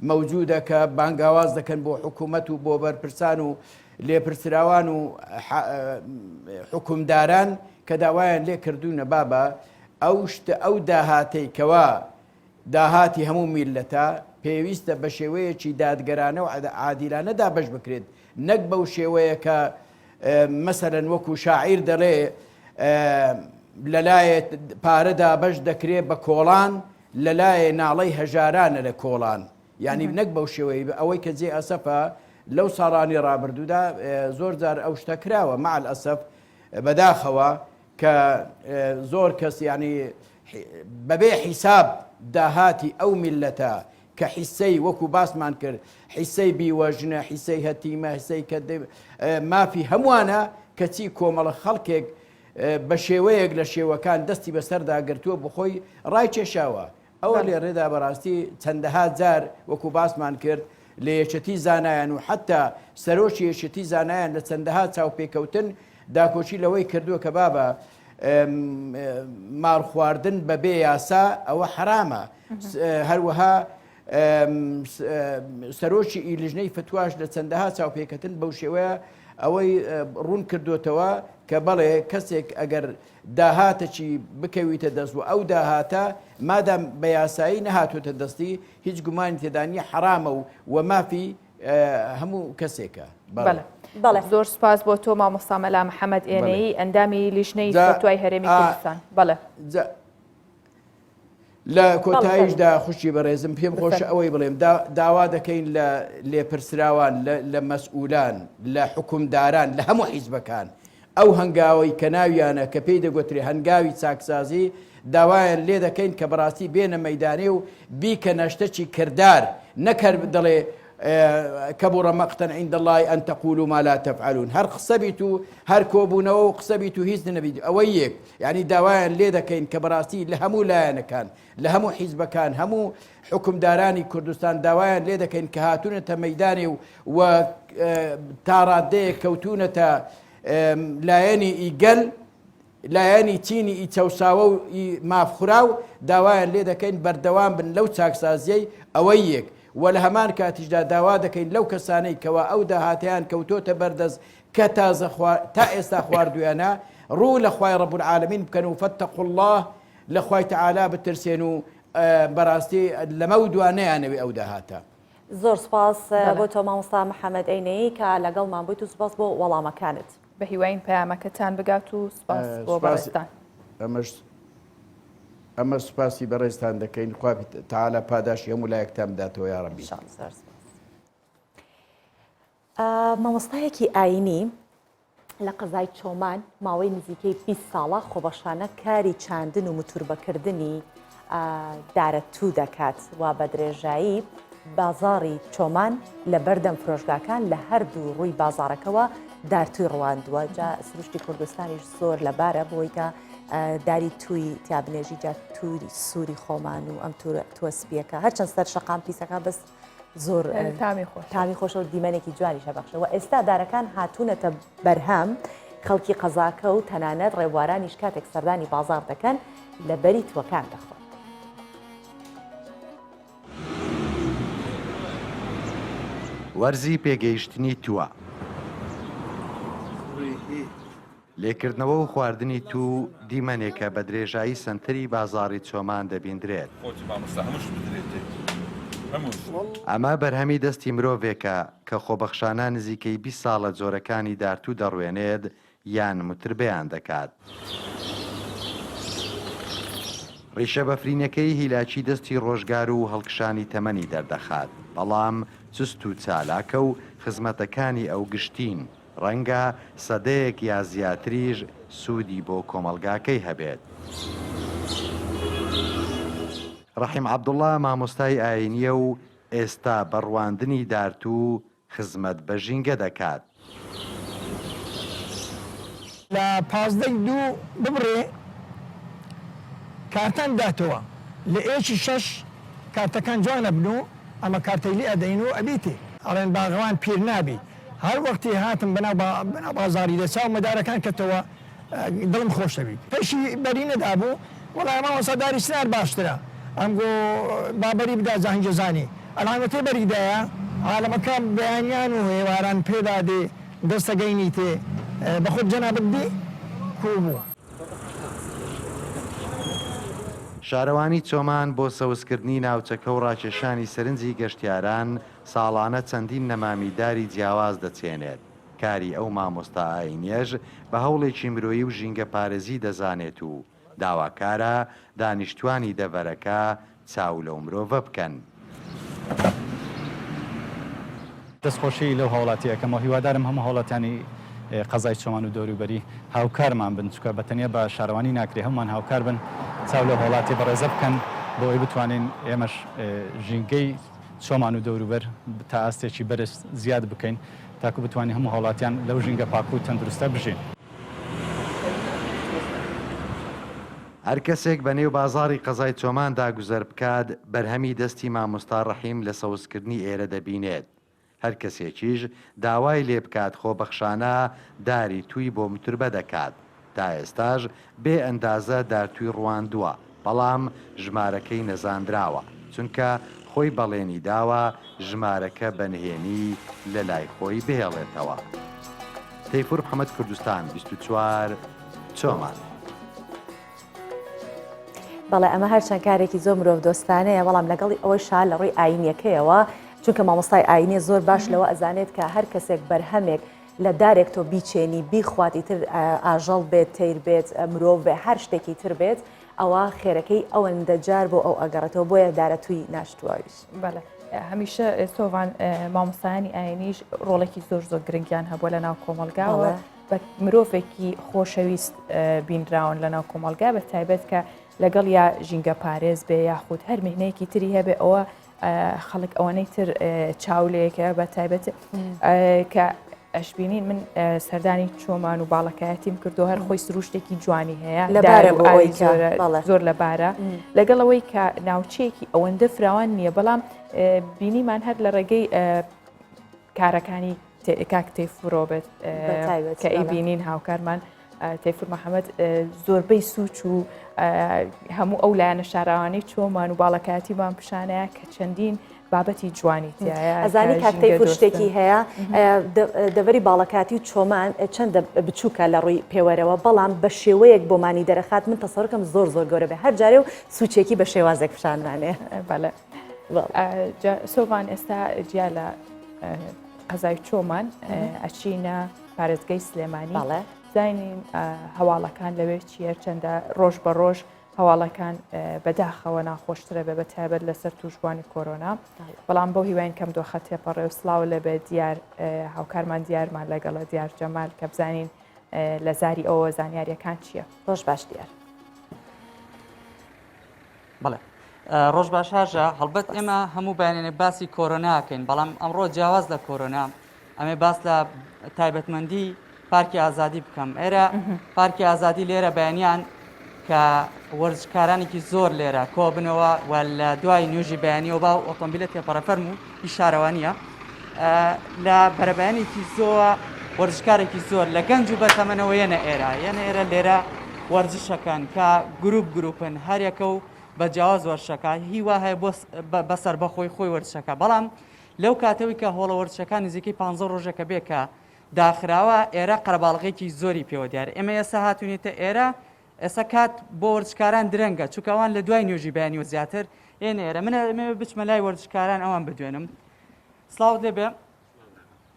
مەوجودە کە بانگاواز دەکەن بۆ حکوومەت و بۆ بەرپرسان و لێپرسراوان و حکومداران کە داوایان لێ کردوونە بابە ئەو شتە ئەو داهاتەی کەوا داهاتی هەموو میللەتە پێویستە بە شێوەیەکی دادگەرانە و عادیلانە دابەش بکرێت نەک بەو شێوەیە کە مەسەلەن وەکو شاعیر دەڵێ لەلایە پارە دابەش دەکرێ بە کۆڵان لەلایە ناڵەی هەژارانە لە کۆڵان یعنی نەک بەو شێوەی ئەوەی کە جێ ئەسەفە لەو ساڵانی ڕابردوودا زۆر جار ئەو شتە کراوە مع الأسف بەداخەوە کە زۆر کەس یعنی بەبێ حیساب داهاتی ئەو میلەتە. کە حیسەی وەکو باسمان کرد حیسەی بیوەژنە حیسەی هەتیمە حیسەی کە مافی هەمووانە کەچی کۆمەڵە خەڵکێک بە شێوەیەک لە شێوەکان دەستی بەسەردا گرتووە بخۆی ڕایکێشاوە ئەوە لێڕێدا بەڕاستی چەندەها جار وەکو باسمان کرد لە یەکێتی زانایان و حتا سەرۆکی یەکێتی زانایان لە چەندەها چاوپێکەوتن داکۆکی لەوەی کردووە کە بابە ماڵ خواردن بەبێ یاسا ئەوە حرامە هەروەها سەرۆکی ئی لیژنەی فتواش لە چەندەها چاوپێکەتن بەو شێوەیە ئەوەی ڕوون کردوتەوە کە بەڵێ کەسێک ئەگەر داهاتەکی بکەویتە دەست و ئەو داهاتە مادام بە یاسایی نەهاتوتە دەستی هیچ گومانی تێدانی حرامە و وە مافی هەموو کەسێکە بەڵێ زۆر سپاس بۆ تۆ مامۆستا مەلا محەممەد ئێنەی ئەندامی لیژنەی فتوای هەرێمی کوردستان بەڵێ لە کۆتاییشدا خوشکی بەڕێزم پێم خۆشە ئەوەی بڵێم داوا دەکەین لە لێپرسراوان لە مەسئولان لە حکومداران لە هەموو حیزبەکان ئەو هەنگاوەی کە ناویانە کە پێی دەگوترێ هەنگاوی چاکسازی داوایان لێ دەکەین کە بەڕاستی بێنە مەدانێ و بیکەنە شتەکی کردار نەک هەر دەڵێ کبر مقتا عند الله ان تقولوا ما لا تفعلون هەر قسە بیت و هەر کۆبوونەوە و قسە بیت و هیچ نەبیت ئەوەی یەک یعنی داوایان لێ دەکەین کە بەڕاستی لە هەموو لایەنەکان لە هەموو حیزبەکان هەموو حکومدارانی کوردستان داوایان لێ دەکەین کە هاتوونەتە مەدانێ و و تاڕادەیەک کەوتونەتە لایەنی ئیگەل لایەنی چینی ئی چەوساوە و ئی مافخوراو داوایان لێ دەکەین بەردەوام بن لەو چاکسازیەی ئەوەی یەک وە لە هەمان کاتیشدا داوا دەکەین لەو کەسانەی کەوا ئەو داهاتەیان کەوتۆتە بەردەست کە تازە تا ئێستا خواردویانە ڕوو لە خوای رب العالمین بکەن و فاتقوا اللە لە خوای تعالی بترسێن و بەراستی لەمەو دوا نەیانەوێ ئەو داهاتە. زۆر سوپاس بۆ تۆ مامۆستا محەمەد ئەینەیی کە لەگەڵمان بوویت و سوپاس بۆ وەڵامەکانت. بەهیواین پەیامەکەتان بگات و سوپاس بۆ بەڕێزتان. ئەمەش ئەمە سوپاسی بەڕێزتان دەکەین خوا تەعالا پاداشی هەموو لایەکتان بداتەوە یاڕەبی. ان شاء الله زۆر سوپاس. مامۆستایەکی ئاینی لە قەزای چۆمان ماوەی نزیکەی 20 ساڵە خۆبەخشانە کاری چاندن و متوربەکردنی دارە توو دەکات و بە درێژایی بازاڕی چۆمان لە بەردەم فرۆشگاکان لە هەردوو ڕووی بازاڕەکەوە دارتووی ڕواندووە جا سروشتی کوردستانیش زۆر لەبارە بۆی کە داری تووی تیا بنێژی جا تووری سووری خۆمان و ئەم تووە سپیەکە هەرچەند سەر شەقام پیسەکە بەس زۆر تامی خۆش تامی خۆشە و دیمەنێکی جوانیشە بەخشە و ئێستا دارەکان هاتوونەتە بەرهەم خەڵکی قەزاکە و تەنانەت ڕێبوارانیش کاتێک سەردانی بازاڕ دەکەن لە بەری تووەکان دەخۆن. وەرزی پێگەیشتنی تووە. لێکردنەوە و خواردنی توو دیمەنێکە بە درێژایی سەنتەری بازاڕی چۆمان دەبیندرێت. ئەمە بەرهەمی دەستی مرۆڤێکە کە خۆبەخشانە نزیکەی 20 ساڵە جۆرەکانی دارتوو دەڕوێنێت یان موتربەیان دەکات. ڕیشە بەفرینەکەی هیلاکی دەستی ڕۆژگار و هەڵکشانی تەمەنی دەردەخات، بەڵام چوست و چالاکە و خزمەتەکانی ئەو گشتین. ڕەنگە سەدەیەک یا زیاتریش سوودی بۆ کۆمەڵگاکەی هەبێت. ڕەحیم عەبدوڵا مامۆستای ئایینییە و ئێستا بە ڕواندنی دارتوو خزمەت بە ژینگە دەکات. لە پازدەی دوو ببڕێ کارتان داتەوە لە ێکی شەش کارتەکان جوان ئەبن و ئەمە کارتەیلی ئەدەین و ئەبیتێ. ئەڵێن باغەوان پیر نابی. هەر وەختی هاتم بەناو بەناو بازاڕی دە چاو مەدارەکان کەتەوە دڵم خۆش دەبی. پەشی بەری نەدابوو وەڵا مامۆستا داری چنار باشترە ئەمگۆ با بەری بدا جا هەنگێ زانی ئەلعەنەتێ بەری دایە عالەمەکە بەیانیان و هێواران پێدا دێ دەستە گەینیتێ بەخۆت جەنابت دی کوو بوو. شارەوانی چۆمان بۆ سەوزکردنی ناوچەکە و ڕاکێشانی سەرنجی گەشتیاران ساڵانە چەندین نەمامی داری جیاواز دەچێنێت، کاری ئەو مامۆستا ئایینیەش بە هەوڵێکی مرۆیی و ژینگەپارێزی دەزانێت و داواکارە دانیشتوانی دەڤەرەکە چاو لەو مرۆڤە بکەن. دەستخۆشی لەو هاوڵاتیە ئەکەم و هیوادارم هەموو هاوڵاتیانی قەزای چۆمان و دەوروبەری هاوکارمان بن چونکە بە تەنیا بە شارەوانی ناکرێ هەموومان هاوکار بن چاو لەو هاوڵاتیە بەڕێزە بکەن. بۆ ئەوەی بتوانین ئێمەش ژینگەی چۆمان و دەوروبەر تا ئاستێکی بەرز زیاد بکەین تاکو بتوانین هەموو هاوڵاتیان لەو ژینگە پاک و تەندروستە بژین. هەر کەسێک بە نێو بازاڕی قەزای چۆماندا گوزەر بکات، بەرهەمی دەستی مامۆستا ڕەحیم لە سەوزکردنی ئێرە دەبینێت. هەر کەسێکیش داوای لێ بکات خۆبەخشانە داری تووی بۆ متربە دەکات، تا ئێستاش بێ ئەندازە دار تووی ڕواندووە، بەڵام ژمارەکەی نەزاندراوە، چونکە خۆی بەڵێنی داوە ژمارەکە بە نهێنی لە لای خۆی بهێڵێتەوە. تەیفور محەمەد کوردستان 24 چۆمان. بەڵێ ئەمە هەرچەند کارێکی زۆر مرۆڤ دۆستانەیە بەڵام لەگەڵی ئەوەی شا لە ڕووی ئاینیەکەیەوە چونکە مامۆستای ئاینێ زۆر باش لەوە ئەزانێت کە هەر کەسێک بەرهەمێک لە دارێک تۆ بیچێنی بیخوات ئیتر ئاژەڵ بێت تیر بێت مرۆڤ بێ هەر شتێکی تر بێت ئەوە خێرەکەی ئەوەندە جار بۆ ئەو ئەگەڕێتەوە بۆیە دارە توی ناشتووەویش. بەڵێ هەمیشە سۆڤان مامۆستایانی ئاینیش ڕۆڵێکی زۆر زۆر گرنگیان هەبووە لە ناو کۆمەڵگاوە بە مرۆڤێکی خۆشەویست بینراون لە ناو کۆمەڵگا بە تایبەت کە لەگەڵ یا ژینگە پارێز بێ یاخود هەر مهنەیەکی تری هەبێ ئەوە خەڵک ئەوەنەی تر چاولەیەکە بە تایبەت کە ئەشببینین من سەردانی چۆمان و باڵەکایەتیم کردو هەر خۆی سروشتێکی جوانی هەیە لەبارە بۆ ئەوی زۆر لەبارە لەگەڵ ئەوەی کە ناوچەیەکی ئەوەندە فراوان نییە بەڵام بینیمان هەر لە ڕێگەی کارەکانی کاک تەیفورۆ بێت کە ئەیبینین هاوکارمان تەیفور محەممەد زۆربەی سوچ و هەموو ئەو لایەنە شاراوانەی چۆمان و باڵەکایەتیمان پیشانەیە کە چەندین بابەتی جوانی تایە ئەزانی کاک تەیفور شتێکی هەیە دەڤەری باڵەکاتی و چۆمان چەندە بچووکە لە ڕووی پێوەرەوە بەڵام بە شێوەیەک بۆمانی دەرەخات من تەسەورکەم زۆر زۆر گەورە بێ هەر جارێ و سوچێکی بە شێوازێک پیشانمانێ بەڵێ سۆڤان ئێستا جیا لە قەزای چۆمان ئەچینە پارێزگەی سلێمانی زانین هەواڵەکان لەوێ چیە چەندە ڕۆژ بە ڕۆژ هەواڵەکان بەداخەوە ناخۆشترە بێ بە تایبەت لەسەر توشبووانی کۆرۆنا بەڵام بۆ هیواین کەم دۆخە تێپەڕێ و سلااو لەبێ دیار هاوکارمان دیارمان لەگەڵە دیار جەمال کە بزانین لە زاری ئەوە زانیاریەکان چییە؟ ڕۆژ باش دیار. بەڵێ ڕۆژ باش هاژە هەڵبەت ئێمە هەموو بەیانێ باسی کۆرۆناکەین بەڵام ئەمڕۆ جیاواز لە کۆرۆنا ئەمێ باس لە تایبەتمەندی پارکی ئازادی بکەم ئێرە پارکی ئازادی لێرە بەیانیان کە وەرزشکارانێکی زۆر لێرە کۆبنەوە و لە دوای نوێژی بەیانیەوە با ئۆتۆمبیلە تێپەڕە فەرموو ئی شارەوانیە لە بەرەبەیانێکی زۆوە وەرزشکارێکی زۆر لە گەنج و بەتەمەنەوە یەنە ئێرە یەنە ئێرە لێرە وەرزشەکەن کە گروپ گروپن هەریەکە و بە جیاواز وەرزشەکە هیوا هەیە بۆ بە سەربەخۆی خۆی وەرزشەکە بەڵام لەو کاتەوەی کە هۆڵە وەرزشەکان نزیکەی 15 ڕۆژەکە بێ کە داخراوە ئێرە قەرەباڵغێکی زۆری پێوە دیار ئێمە ئێستا هاتوونێتە ئێرە ئێستا کات بۆ وەرزشکاران درەنگە چونکە ئەوان لە دوای نوێژی بەیانیەوە زیاتر ئێنە ئێرە من ئەمەوێ بچمە لای وەرزشکاران ئەوان بدوێنم سڵاوت لێبێ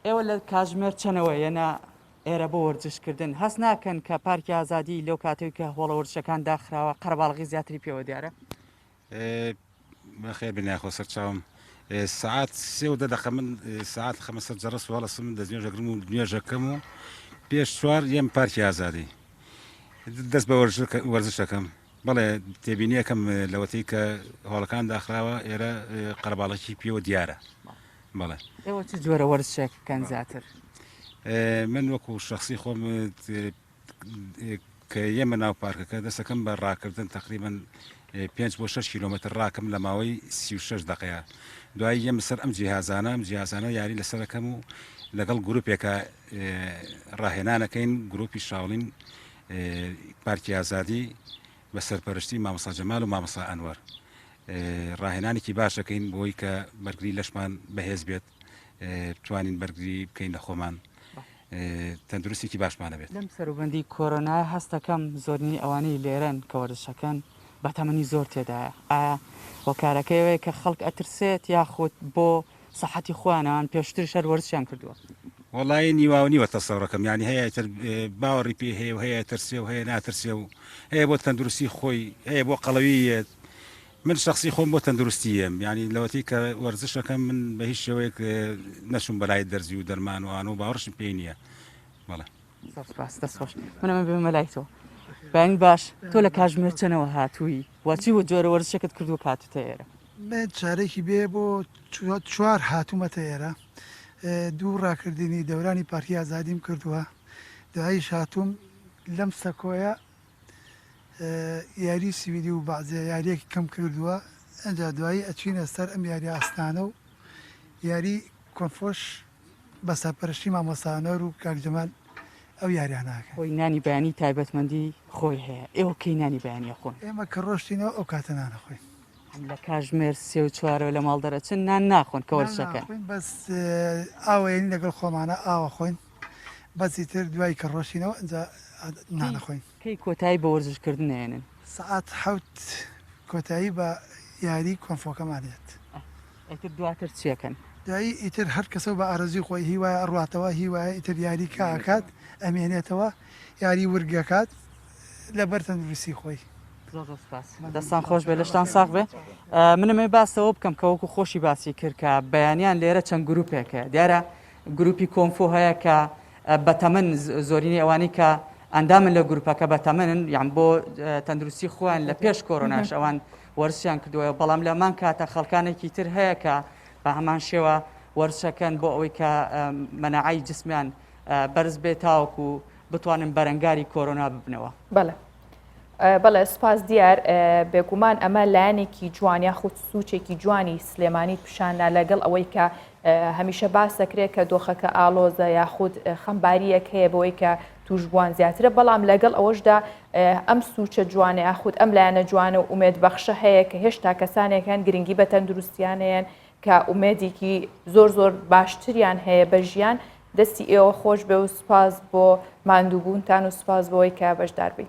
ئێوە لە کاژمێر چەنەوە یەنە ئێرە بۆ وەرزشکردن هەست ناکەن کە پارکی ئازادی لەو کاتێک کە هۆڵە وەرزشەکان داخراوە قەرەباڵغی زیاتری پێوە دیارە بەخێر بێن یاخۆ سەرچاوم سەعات سێ و دە دەقە من سەعات خەمە سەر جەڕس و هەڵەسم دەست نوێژەگرم و نوێژەکەم و پێش چوار یەم پارکی ئازادی دەست بە وەرزشەکەم بەڵێ تێبینیەکەم لەوەتەی کە هۆڵەکان داخراوە ئێرە قەرەباڵەکی پێوە دیارە بەڵێ ئێوە چ جۆرە وەرزشێک بکەن زیاتر من وەکو شخصی خۆم کە یەمە ناو پارکەکە دەستەکەم بە ڕاکردن تقریبن پێنج بۆ 6 کیلومتر ڕاکەم لە ماوەی 36 دقەیە دوایی یەمە سەر ئەم جیهازانە ئەم جیهازانە یاری لەسەرەکەم و لەگەڵ گروپێکە ڕاهێنانەکەین گروپی شاوڵین پارکی ئازادی بە سەرپەرشتی مامۆستا جەمال و مامۆستا ئەنوەر ڕاهێنانێکی باش دەکەین بۆی کە بەرگری لەشمان بەهێز بێت بتوانین بەرگری بکەین لە خۆمان تەندروستێکی باشمان هەبێت. لەم سەروبەندی کۆرۆنایە هەستەکەم زۆرینەی ئەوانەی لێرەن کە وەرزشەکەن بەتەمەنی زۆر تێدایە ئایا هۆکارەکەی ئەوەیە کە خەڵک ئەترسێت یاخود بۆ سەحەتی خۆیانە یان پێشتریش هەر وەرزشیان کردووە؟ وەڵایی نیواو نیوە تەسەورەکەم یانی هەیە ئیتر باوەڕی پێی هەیە و هەیە ئەترسێ و هەیە ناترسێ و هەیە بۆ تەندروستی خۆی هەیە بۆ قەڵەوی یەت من شەخسی خۆم بۆ تەندروستی یەم یانی لەوەتەی کە وەرزشەکەم من بە هیچ شێوەیەک نەچووم بەلای دەرزی و دەرمان و ئان و باوەڕشم پێی نییە بەڵێ. زۆر سپاس دەست خۆش من ئەمە بێمە لای تۆ. بەیانی باش تۆ لە کاژمێر چەنەوە هاتووی و چی و جۆرە وەرزشێکت کردووە کە هاتووتە ئێرە؟ من چارەکی بێ بۆ چوار هاتوومەتە ئێرە دوو ڕاکردنی دەورانی پارکی ئازادیم کردووە دواییش هاتووم لەم سەکۆیە یاری سویدی و بەعزێ یاریەکی کەم کردووە ئەجا دوایی ئەچینە سەر ئەم یاری ئاسنانە و یاری کۆنفۆش بە سەرپەرشتی مامۆستا ئەنوەر و کاک جەمال ئەو یاریانە ئەکەین. خۆی نانی بەیانی تایبەتمەندی خۆی هەیە، ئێوە کەی نانی بەیانی ئەخۆن؟ ئێمە کە ڕۆشتینەوە ئەو کاتە نان ئەخۆین. لە کاژمێر سێ و چوارەوە لە ماڵ دەرەچن نان ناخۆن کە وەرزش ئەکەن؟ نان ناخۆین بەس ئاو ئەیەنین لەگەڵ خۆمانە ئاو ئەخۆین بەس ئیتر دوای کە ڕۆشتینەوە ئینجا نان ئەخۆین. کەی کۆتایی بە وەرزش کردن ئەیەنن؟ سەعات حەوت کۆتایی بە یاری کۆنفۆکەمان یەت. ئیتر دواتر چیەکەن؟ دوایی ئیتر هەر کەسەو بە ئارەزوی خۆی هی وایە ئەڕواتەوە هی وایە ئیتر یاری کە ئەکات ئەمێنێتەوە یاری ورگ ئەکات لەبەر تەندروستی خۆی. زۆر زۆر سوپاس دەستان خۆش بێ لەشتان ساغ بێ منم ئەی باسەوە بکەم کە وەکو خۆشی باسی کرد کە بەیانیان لێرە چەند گروپێک هەیە دیارە گروپی کۆنفۆ هەیە کە بەتەمەن زۆرینەی ئەوانەی کە ئەندامن لە گروپەکە بەتەمەنن یان بۆ تەندروستی خۆیان لە پێش کۆرۆناش ئەوان وەرزشیان کردووە بەڵام لە هەمان کاتە خەڵکانێکی تر هەیە کە بە هەمان شێوە وەرزشەکەن بۆ ئەوەی کە مەناعەی جسمیان بەرز بێت تاوەکو بتوانن بەرەنگاری کۆرۆنا ببنەوە. بەڵێ. بەڵێ سوپاس دیار بێگومان ئەمە لایەنێکی جوان یاخود سوچێکی جوانی سلێمانی پیشاندا لەگەڵ ئەوەی کە هەمیشە باس دەکرێت کە دۆخەکە ئاڵۆزە یاخود خەمباریەک هەیە بەوەی کە توشبووان زیاترە بەڵام لەگەڵ ئەوەشدا ئەم سوچە جوانە یاخود ئەم لایەنە جوانە و ئومێد بەخشە هەیە کە هێشتا کەسانێک هەن گرنگی بە تەندروستیان هەیەن کە ئومێدێکی زۆر زۆر باشتریان هەیە بە ژیان دەستی ئێوە خۆش بێ و سوپاس بۆ ماندووبوونتان و سوپاس بۆی کە بەشدار بووی.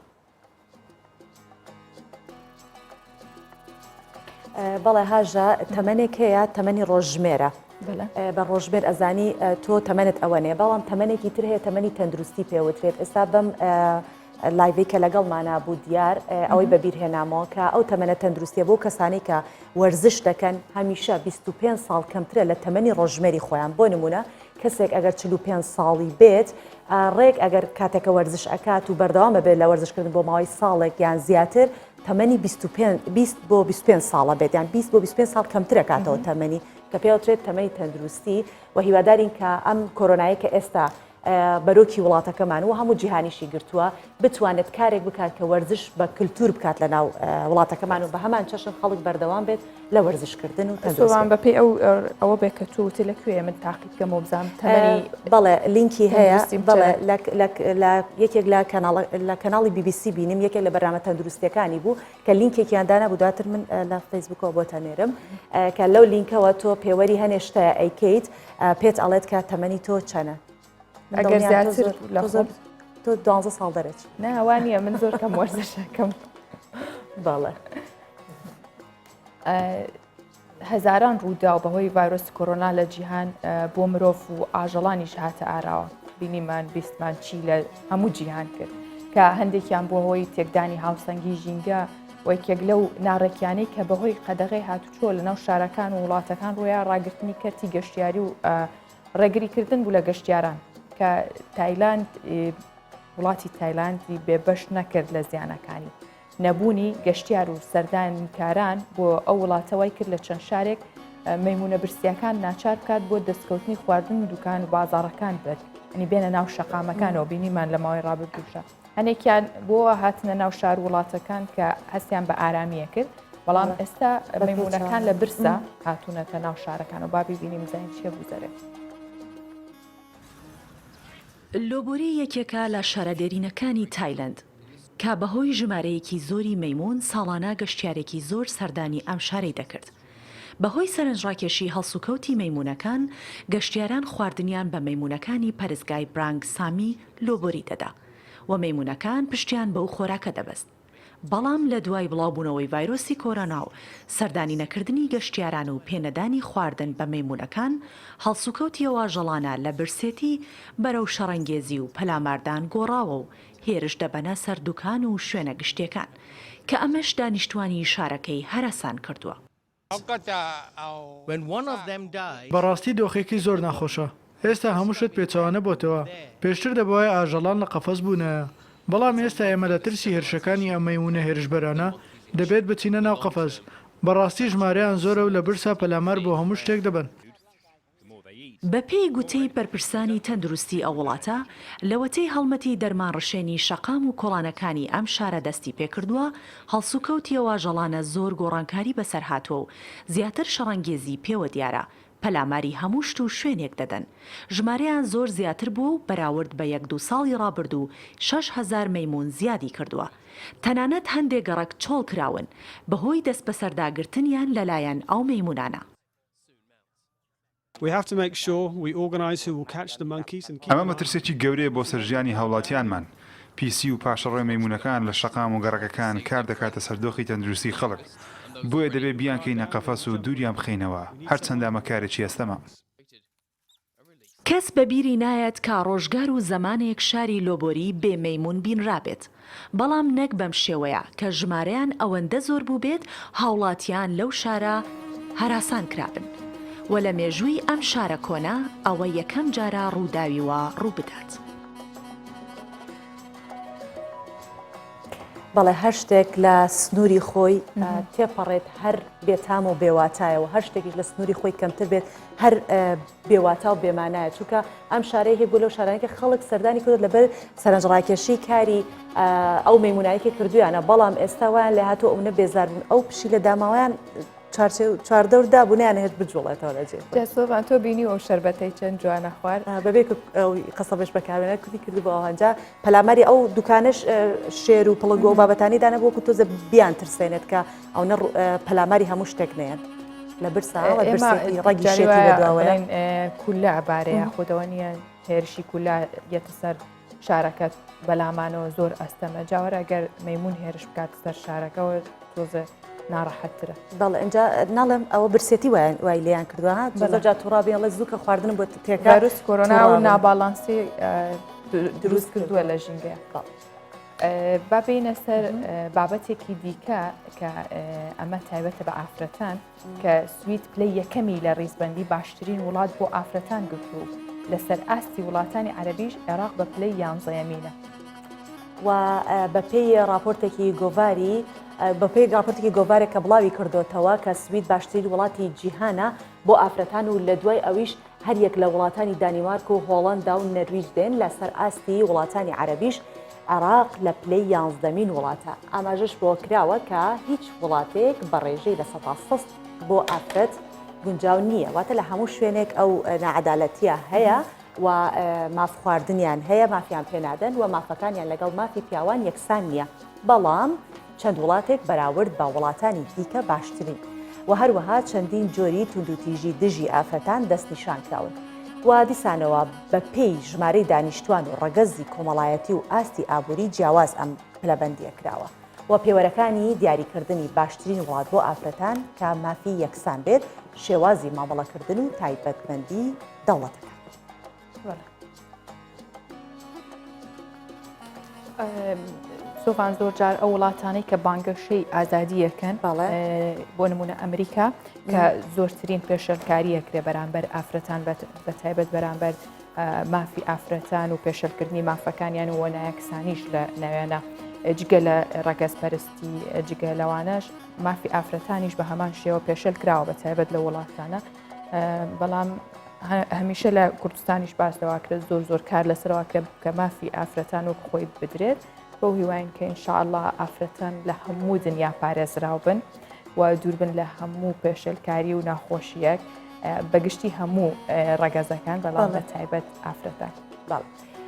بەڵێ هاژە تەمەنێک هەیە تەمەنی ڕۆژژمێرە بە ڕۆژمێر ئەزانی تۆ تەمەنت ئەوە نێ بەڵام تەمەنێکی تر هەیە تەمەنی تەندروستی پێوترێت ئێستا بەم live ی کە لەگەڵمانا بوو دیار ئەوەی بەبیر هێنامەوە کە ئەو تەمەنە تەندروستیە بۆ کەسانی کە وەرزش دەکەن هەمیشە 25 ساڵ کەمترە لە تەمەنی ڕۆژمێری خۆیان بۆ نمونە کەسێک ئەگەر 45 ساڵی بێت ڕێک ئەگەر کاتێکە وەرزش ئەکات و بەردەوام بێت لە وەرزشکردن بۆ ماوەی ساڵێک یان زیاتر تەمەنی 25 20 بۆ 25 ساڵە بێت یان 20 بۆ 25 ساڵ کەمترە کاتەوە تەمەنی کە پێوترێت تەمەنی تەندروستی و هیوادارین کە ئەم کۆرۆنایە کە ئێستا بەرۆکی وڵاتەکەمان و هەموو جیهانیشی گرتووە بتوانێت کارێک بکات کە وەرزش بە کللتور بکات لە ناو وڵاتەکەمان و بە هەمان چەشن خەڵک بەردەوام بێت لە وەرزشکردن و تەندروستان بەپێی ئەو ئەوە بێ کە تۆ وتی لە کوێ من تاقی بکەمەوە بزانم تەمەنی بەڵێ لینکی هەیە بەڵێ لە یەکێک لە کەناڵ لە کەناڵی BBC بینیم یەکێک لە بەرنامە تەندروستیەکانی بوو کە لینکێکیان دانا بوو دواتر من لە فەیسبوکەوە بۆتە نێرم کە لەو لینکەوە تۆ پێوەری هەنێ شتە ئەیکەیت پێت ئەڵێت کە تەمەنی تۆ چەنە ئەگەر زیاتر لە زۆر تۆ دوانزە ساڵ دەرەچ نا وا نییە من زۆر کەم وەرزشەکەم بەڵێ. هەزاران ڕووداو بەهۆی ڤایرۆسی کۆرۆنا لە جیهان بۆ مرۆڤ و ئاژەڵانیش هاتە ئاراوە بینیمان بیستمان چی لە هەموو جیهان کرد کە هەندێکیان بۆ هۆی تێکدانی هاوسەنگی ژینگە وەکێک لەو ناڕێکیانەی کە بەهۆی قەدەغەی هاتوچۆ لە ناو شارەکان و وڵاتەکان ڕوویا ڕاگرتنی کەرتی گەشتیاری و ڕێگریکردن بوو لە گەشتیاران کە تایلاند وڵاتی تایلاندی بێبەش نەکرد لە زیانەکانی. نەبوونی گەشتیار و سەردانیکاران بۆ ئەو وڵاتە وای کرد لە چەند شارێک مەیمونە برسیەکان ناچار بکات بۆ دەستکەوتنی خواردن و دوکان و بازاڕەکان بێت ئەنی بێنە ناو شەقامەکانەوە بینیمان لە ماوەی ڕابردووشە هەنێکیان بۆ هاتنە ناو شار وڵاتەکان کە هەستیان بە ئارامیە کرد بەڵام ئێستا مەیمونەکان لە برسا هاتوونەتە ناو شارەکان و بابی بینیم زین چیە بوو لۆبوری یەکێکە لە شارە دێرینەکانی تایلەند، کە بەهۆی ژمارەیەکی زۆری مەیموون ساڵانە گەشتیارێکی زۆر سەردانی ئەم شارەی دەکرد. بەهۆی سەرنجڕاکێشی هەڵسوکەوتی مەیموونەکان، گەشتیاران خواردنیان بە مەیموونەکانی پەرستگای برانگ سامی لۆبوری دەدا و مەیموونەکان پشتیان بەو خۆراکە دەبەست. بەڵام لە دوای بڵاوبوونەوەی ڤایرۆسی کۆرۆنا و سەردانی نەکردنی گەشتیاران و پێ نەدانی خواردن بە مەیموونەکان، هەڵسوکەوتی ئەو ئاژەڵانە لە برسێتی بەرەو شەڕەنگێزی و پەلاماردان گۆڕاوە و هێرش دەبەنە سەر دوکان و شوێنە گشتیەکان، کە ئەمەش دانیشتوانی شارەکەی هەراسان کردووە. بەڕاستی دۆخێکی زۆر ناخۆشە. ئێستا هەموو شت پێچەوانە بۆتەوە. پێشتر دەبوایە ئاژەڵان لە قەفەس بوونایە. بەڵام ئێستا ئێمە لە ترسی هێرشەکانی ئەم مەیموونە هێرشبەرانە دەبێت بچینە ناو قەفەز. بەڕاستی ژمارەیان زۆرە و لە برسا پەلامار بۆ هەموو شتێک دەبەن. بەپێی گوتەی بەرپرسانی تەندروستی ئەو وڵاتە، لەوەتەی هەڵمەتی دەرمانڕشێنی شەقام و کۆڵانەکانی ئەم شارە دەستی پێکردووە، هەڵسوکەوتی ئەو ئاژەڵانە زۆر گۆڕانکاری بەسەر هاتووە و زیاتر شەڕەنگێزی پێوە دیارە، پەلاماری هەموو شت و شوێنێک دەدەن. ژمارەیان زۆر زیاتر بووە و بەراورد بە یەک دوو ساڵی ڕابردوو 6000 مەیموون زیادی کردووە. تەنانەت هەندێ گەڕەک چۆڵ کراون بەهۆی دەستبەسەرداگرتنیان لەلایەن ئەو مەیموونانە. ئەمە مەترسییەکی گەورەیە بۆ سەر ژیانی هاوڵاتیانمان. پیسی و پاشەڕۆی مەیموونەکان لە شەقام و گەڕەکەکان کار دەکاتە سەر دۆخی تەندروستی خەڵک. بۆیە دەبێ بیانکەینە قەفەس و دووریان بخەینەوە، هەرچەندە ئەمە کارێکی ئەستەمە. کەس بە بیری نایەت کە ڕۆژگار و زەمانێک شاری لۆبۆری بێ مەیموون بینرابێت، بەڵام نەک بەم شێوەیە کە ژمارەیان ئەوەندە زۆر بووبێت هاوڵاتیان لەو شارە هەراسان کرابن و لە مێژووی ئەم شارە کۆنە ئەوە یەکەم جارە ڕووداوی وا ڕووبدات. بەڵێ هەر شتێک لە سنووری خۆی تێپەڕێت هەر بێتام و بێواتایەوە هەر شتێکیش لە سنووری خۆی کەمتر بێت هەر بێواتا و بێمانایە چونکە ئەم شارەی هەیە لەو شارانەی کە خەڵک سەردانی کردووە لەبەر سەرنجڕاکێشی کاری ئەو مەیمونایی کە کردویانە بەڵام ئێستا وایان لێ هاتووە ئەونە بێزار بوون ئەو پشیلە داماوەیان چواردەور دابوو نەیانهێشت بجوڵێتەوە لە جێ. جا سۆڤان تۆ بینی ئەو شەربەتەی چەند جوانە خوارد؟ بەبێ ئەو قەسەبەش بەکاربێنە کوتی کردو بۆ ئەوانجا پەلاماری ئەو دوکانەش شێر و پڵنگ و بابەتانی دانە وەکو تۆزە بیان ترسێنێت کە ئەونە پەلاماری هەموو شتێک نەیەن لە برسا ڕەگی شێتی بەدواوەیە کولە ئەبارێ یاخودەوە نییە هێرشی کولە یەتە سەر شارەکەت بەلامانەوە زۆر ئەستەمە جاوەرە ئەگەر مەمون هێرش بکات سەر شارەکەەوە تۆزە ناڕەحەتترە. بەڵێ ئینجا ناڵێم ئەوە برسێتی وایان وای لێیان کردووە ها زۆر جار توڕا بێن ئەڵێ زوو کە خواردنم بۆ تێکا ڤایرۆس کۆرۆنا و ناباڵانسی دروست کردووە لە ژینگەیە. با بێینە سەر بابەتێکی دیکە کە ئەمە تایبەتە بە ئافرەتان کە سوید پلەی یەکەمی لە ڕیزبەندی باشترین وڵات بۆ ئافرەتان گرت و لەسەر ئاستی وڵاتانی عەرەبیش عێراق بە پلەی یانزەیەمینە. و بەپێی ڕاپۆرتێکی گۆڤاری بەپێی ڕاپۆرتێکی گۆڤارێک کە بڵاوی کردۆتەوە کە سوید باشترین وڵاتی جیهانە بۆ ئافرەتان و لە دوای ئەویش هەریەک لە وڵاتانی دانیمارک و هۆڵەندا و نەرویج دێن لەسەر ئاستی وڵاتانی عەرەبیش عێراق لە پلەی یانزدەمین وڵاتە ئاماژەش بۆ کراوە کە هیچ وڵاتێک بە ڕێژەی 100% بۆ ئافرەت گونجاو نییە واتە لە هەموو شوێنێک ئەو ناعەدالەتیە هەیە و ماف خواردنیان هەیە مافیان پێنادەن و مافەکانیان لەگەڵ مافی پیاوان یەکسان نییە بەڵام چەند وڵاتێک بەراورد بە وڵاتانی دیکە باشترین و هەروەها چەندین جۆری توندوتیژی دژی ئافرەتان دەستنیشان کراون و دیسانەوە بە پێی ژمارەی دانیشتوان و ڕەگەزی کۆمەڵایەتی و ئاستی ئابووری جیاواز ئەم پلەبەندیە کراوە و پێوەرەکانی دیاریکردنی باشترین وڵات بۆ ئافرەتان کە مافی یەکسان بێت شێوازی مامەڵەکردن و تایبەتمەندی دەوڵەتەکان. سۆڤان زۆر جار ئەو وڵاتانەی کە بانگەشەی ئازادیەکەن بۆ نمونە ئەمریکا کە زۆرترین پێشلکاریەکرێ بەرامبەر ئافرەتان بە تایبەت بەرامبەر مافی ئافرەتان و پێشلکردنی مافەکانیان و نایەکسانیش لە ناویانە جگە لە ڕەگەزپەرستی جگە لەوانەش مافی ئافرەتانیش بە هەمان شێوە پێشل کراوە بە تایبەت لە وڵاتانە بەڵام هەمیشە لە کوردستانیش باس لەواکرێت زۆر زۆر کار لەسەرواکرێت کە مافی ئافرەتان وەک خۆی بدرێت بەو هیواین کە ئینشاءاللە ئافرەتان لە هەموو دنیا پارێزراو بن و دووربن لە هەموو پێشێلکاری و ناخۆشیەک بەگشتی هەموو ڕەگەزەکان بەڵام بە تایبەت ئافرەتان. بەڵێ.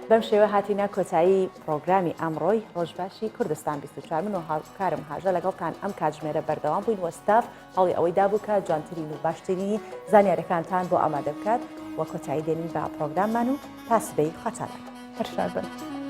بەم شێوە هاتینە کۆتایی پرۆگرامی ئەمڕۆی ڕۆژباشی کوردستان 24 من و هاوکارم هاژە لەگەڵتان ئەم کاتژمێرە بەردەوام بووین و ستاف هەوڵی ئەوەی دابوو کە جوانترین و باشترینی زانیارەکانتان بۆ ئامادە بکات و کۆتایی دێنین بە پرۆگراممان و تا سبەی خواتان لەگەڵ. هەر شاد بن.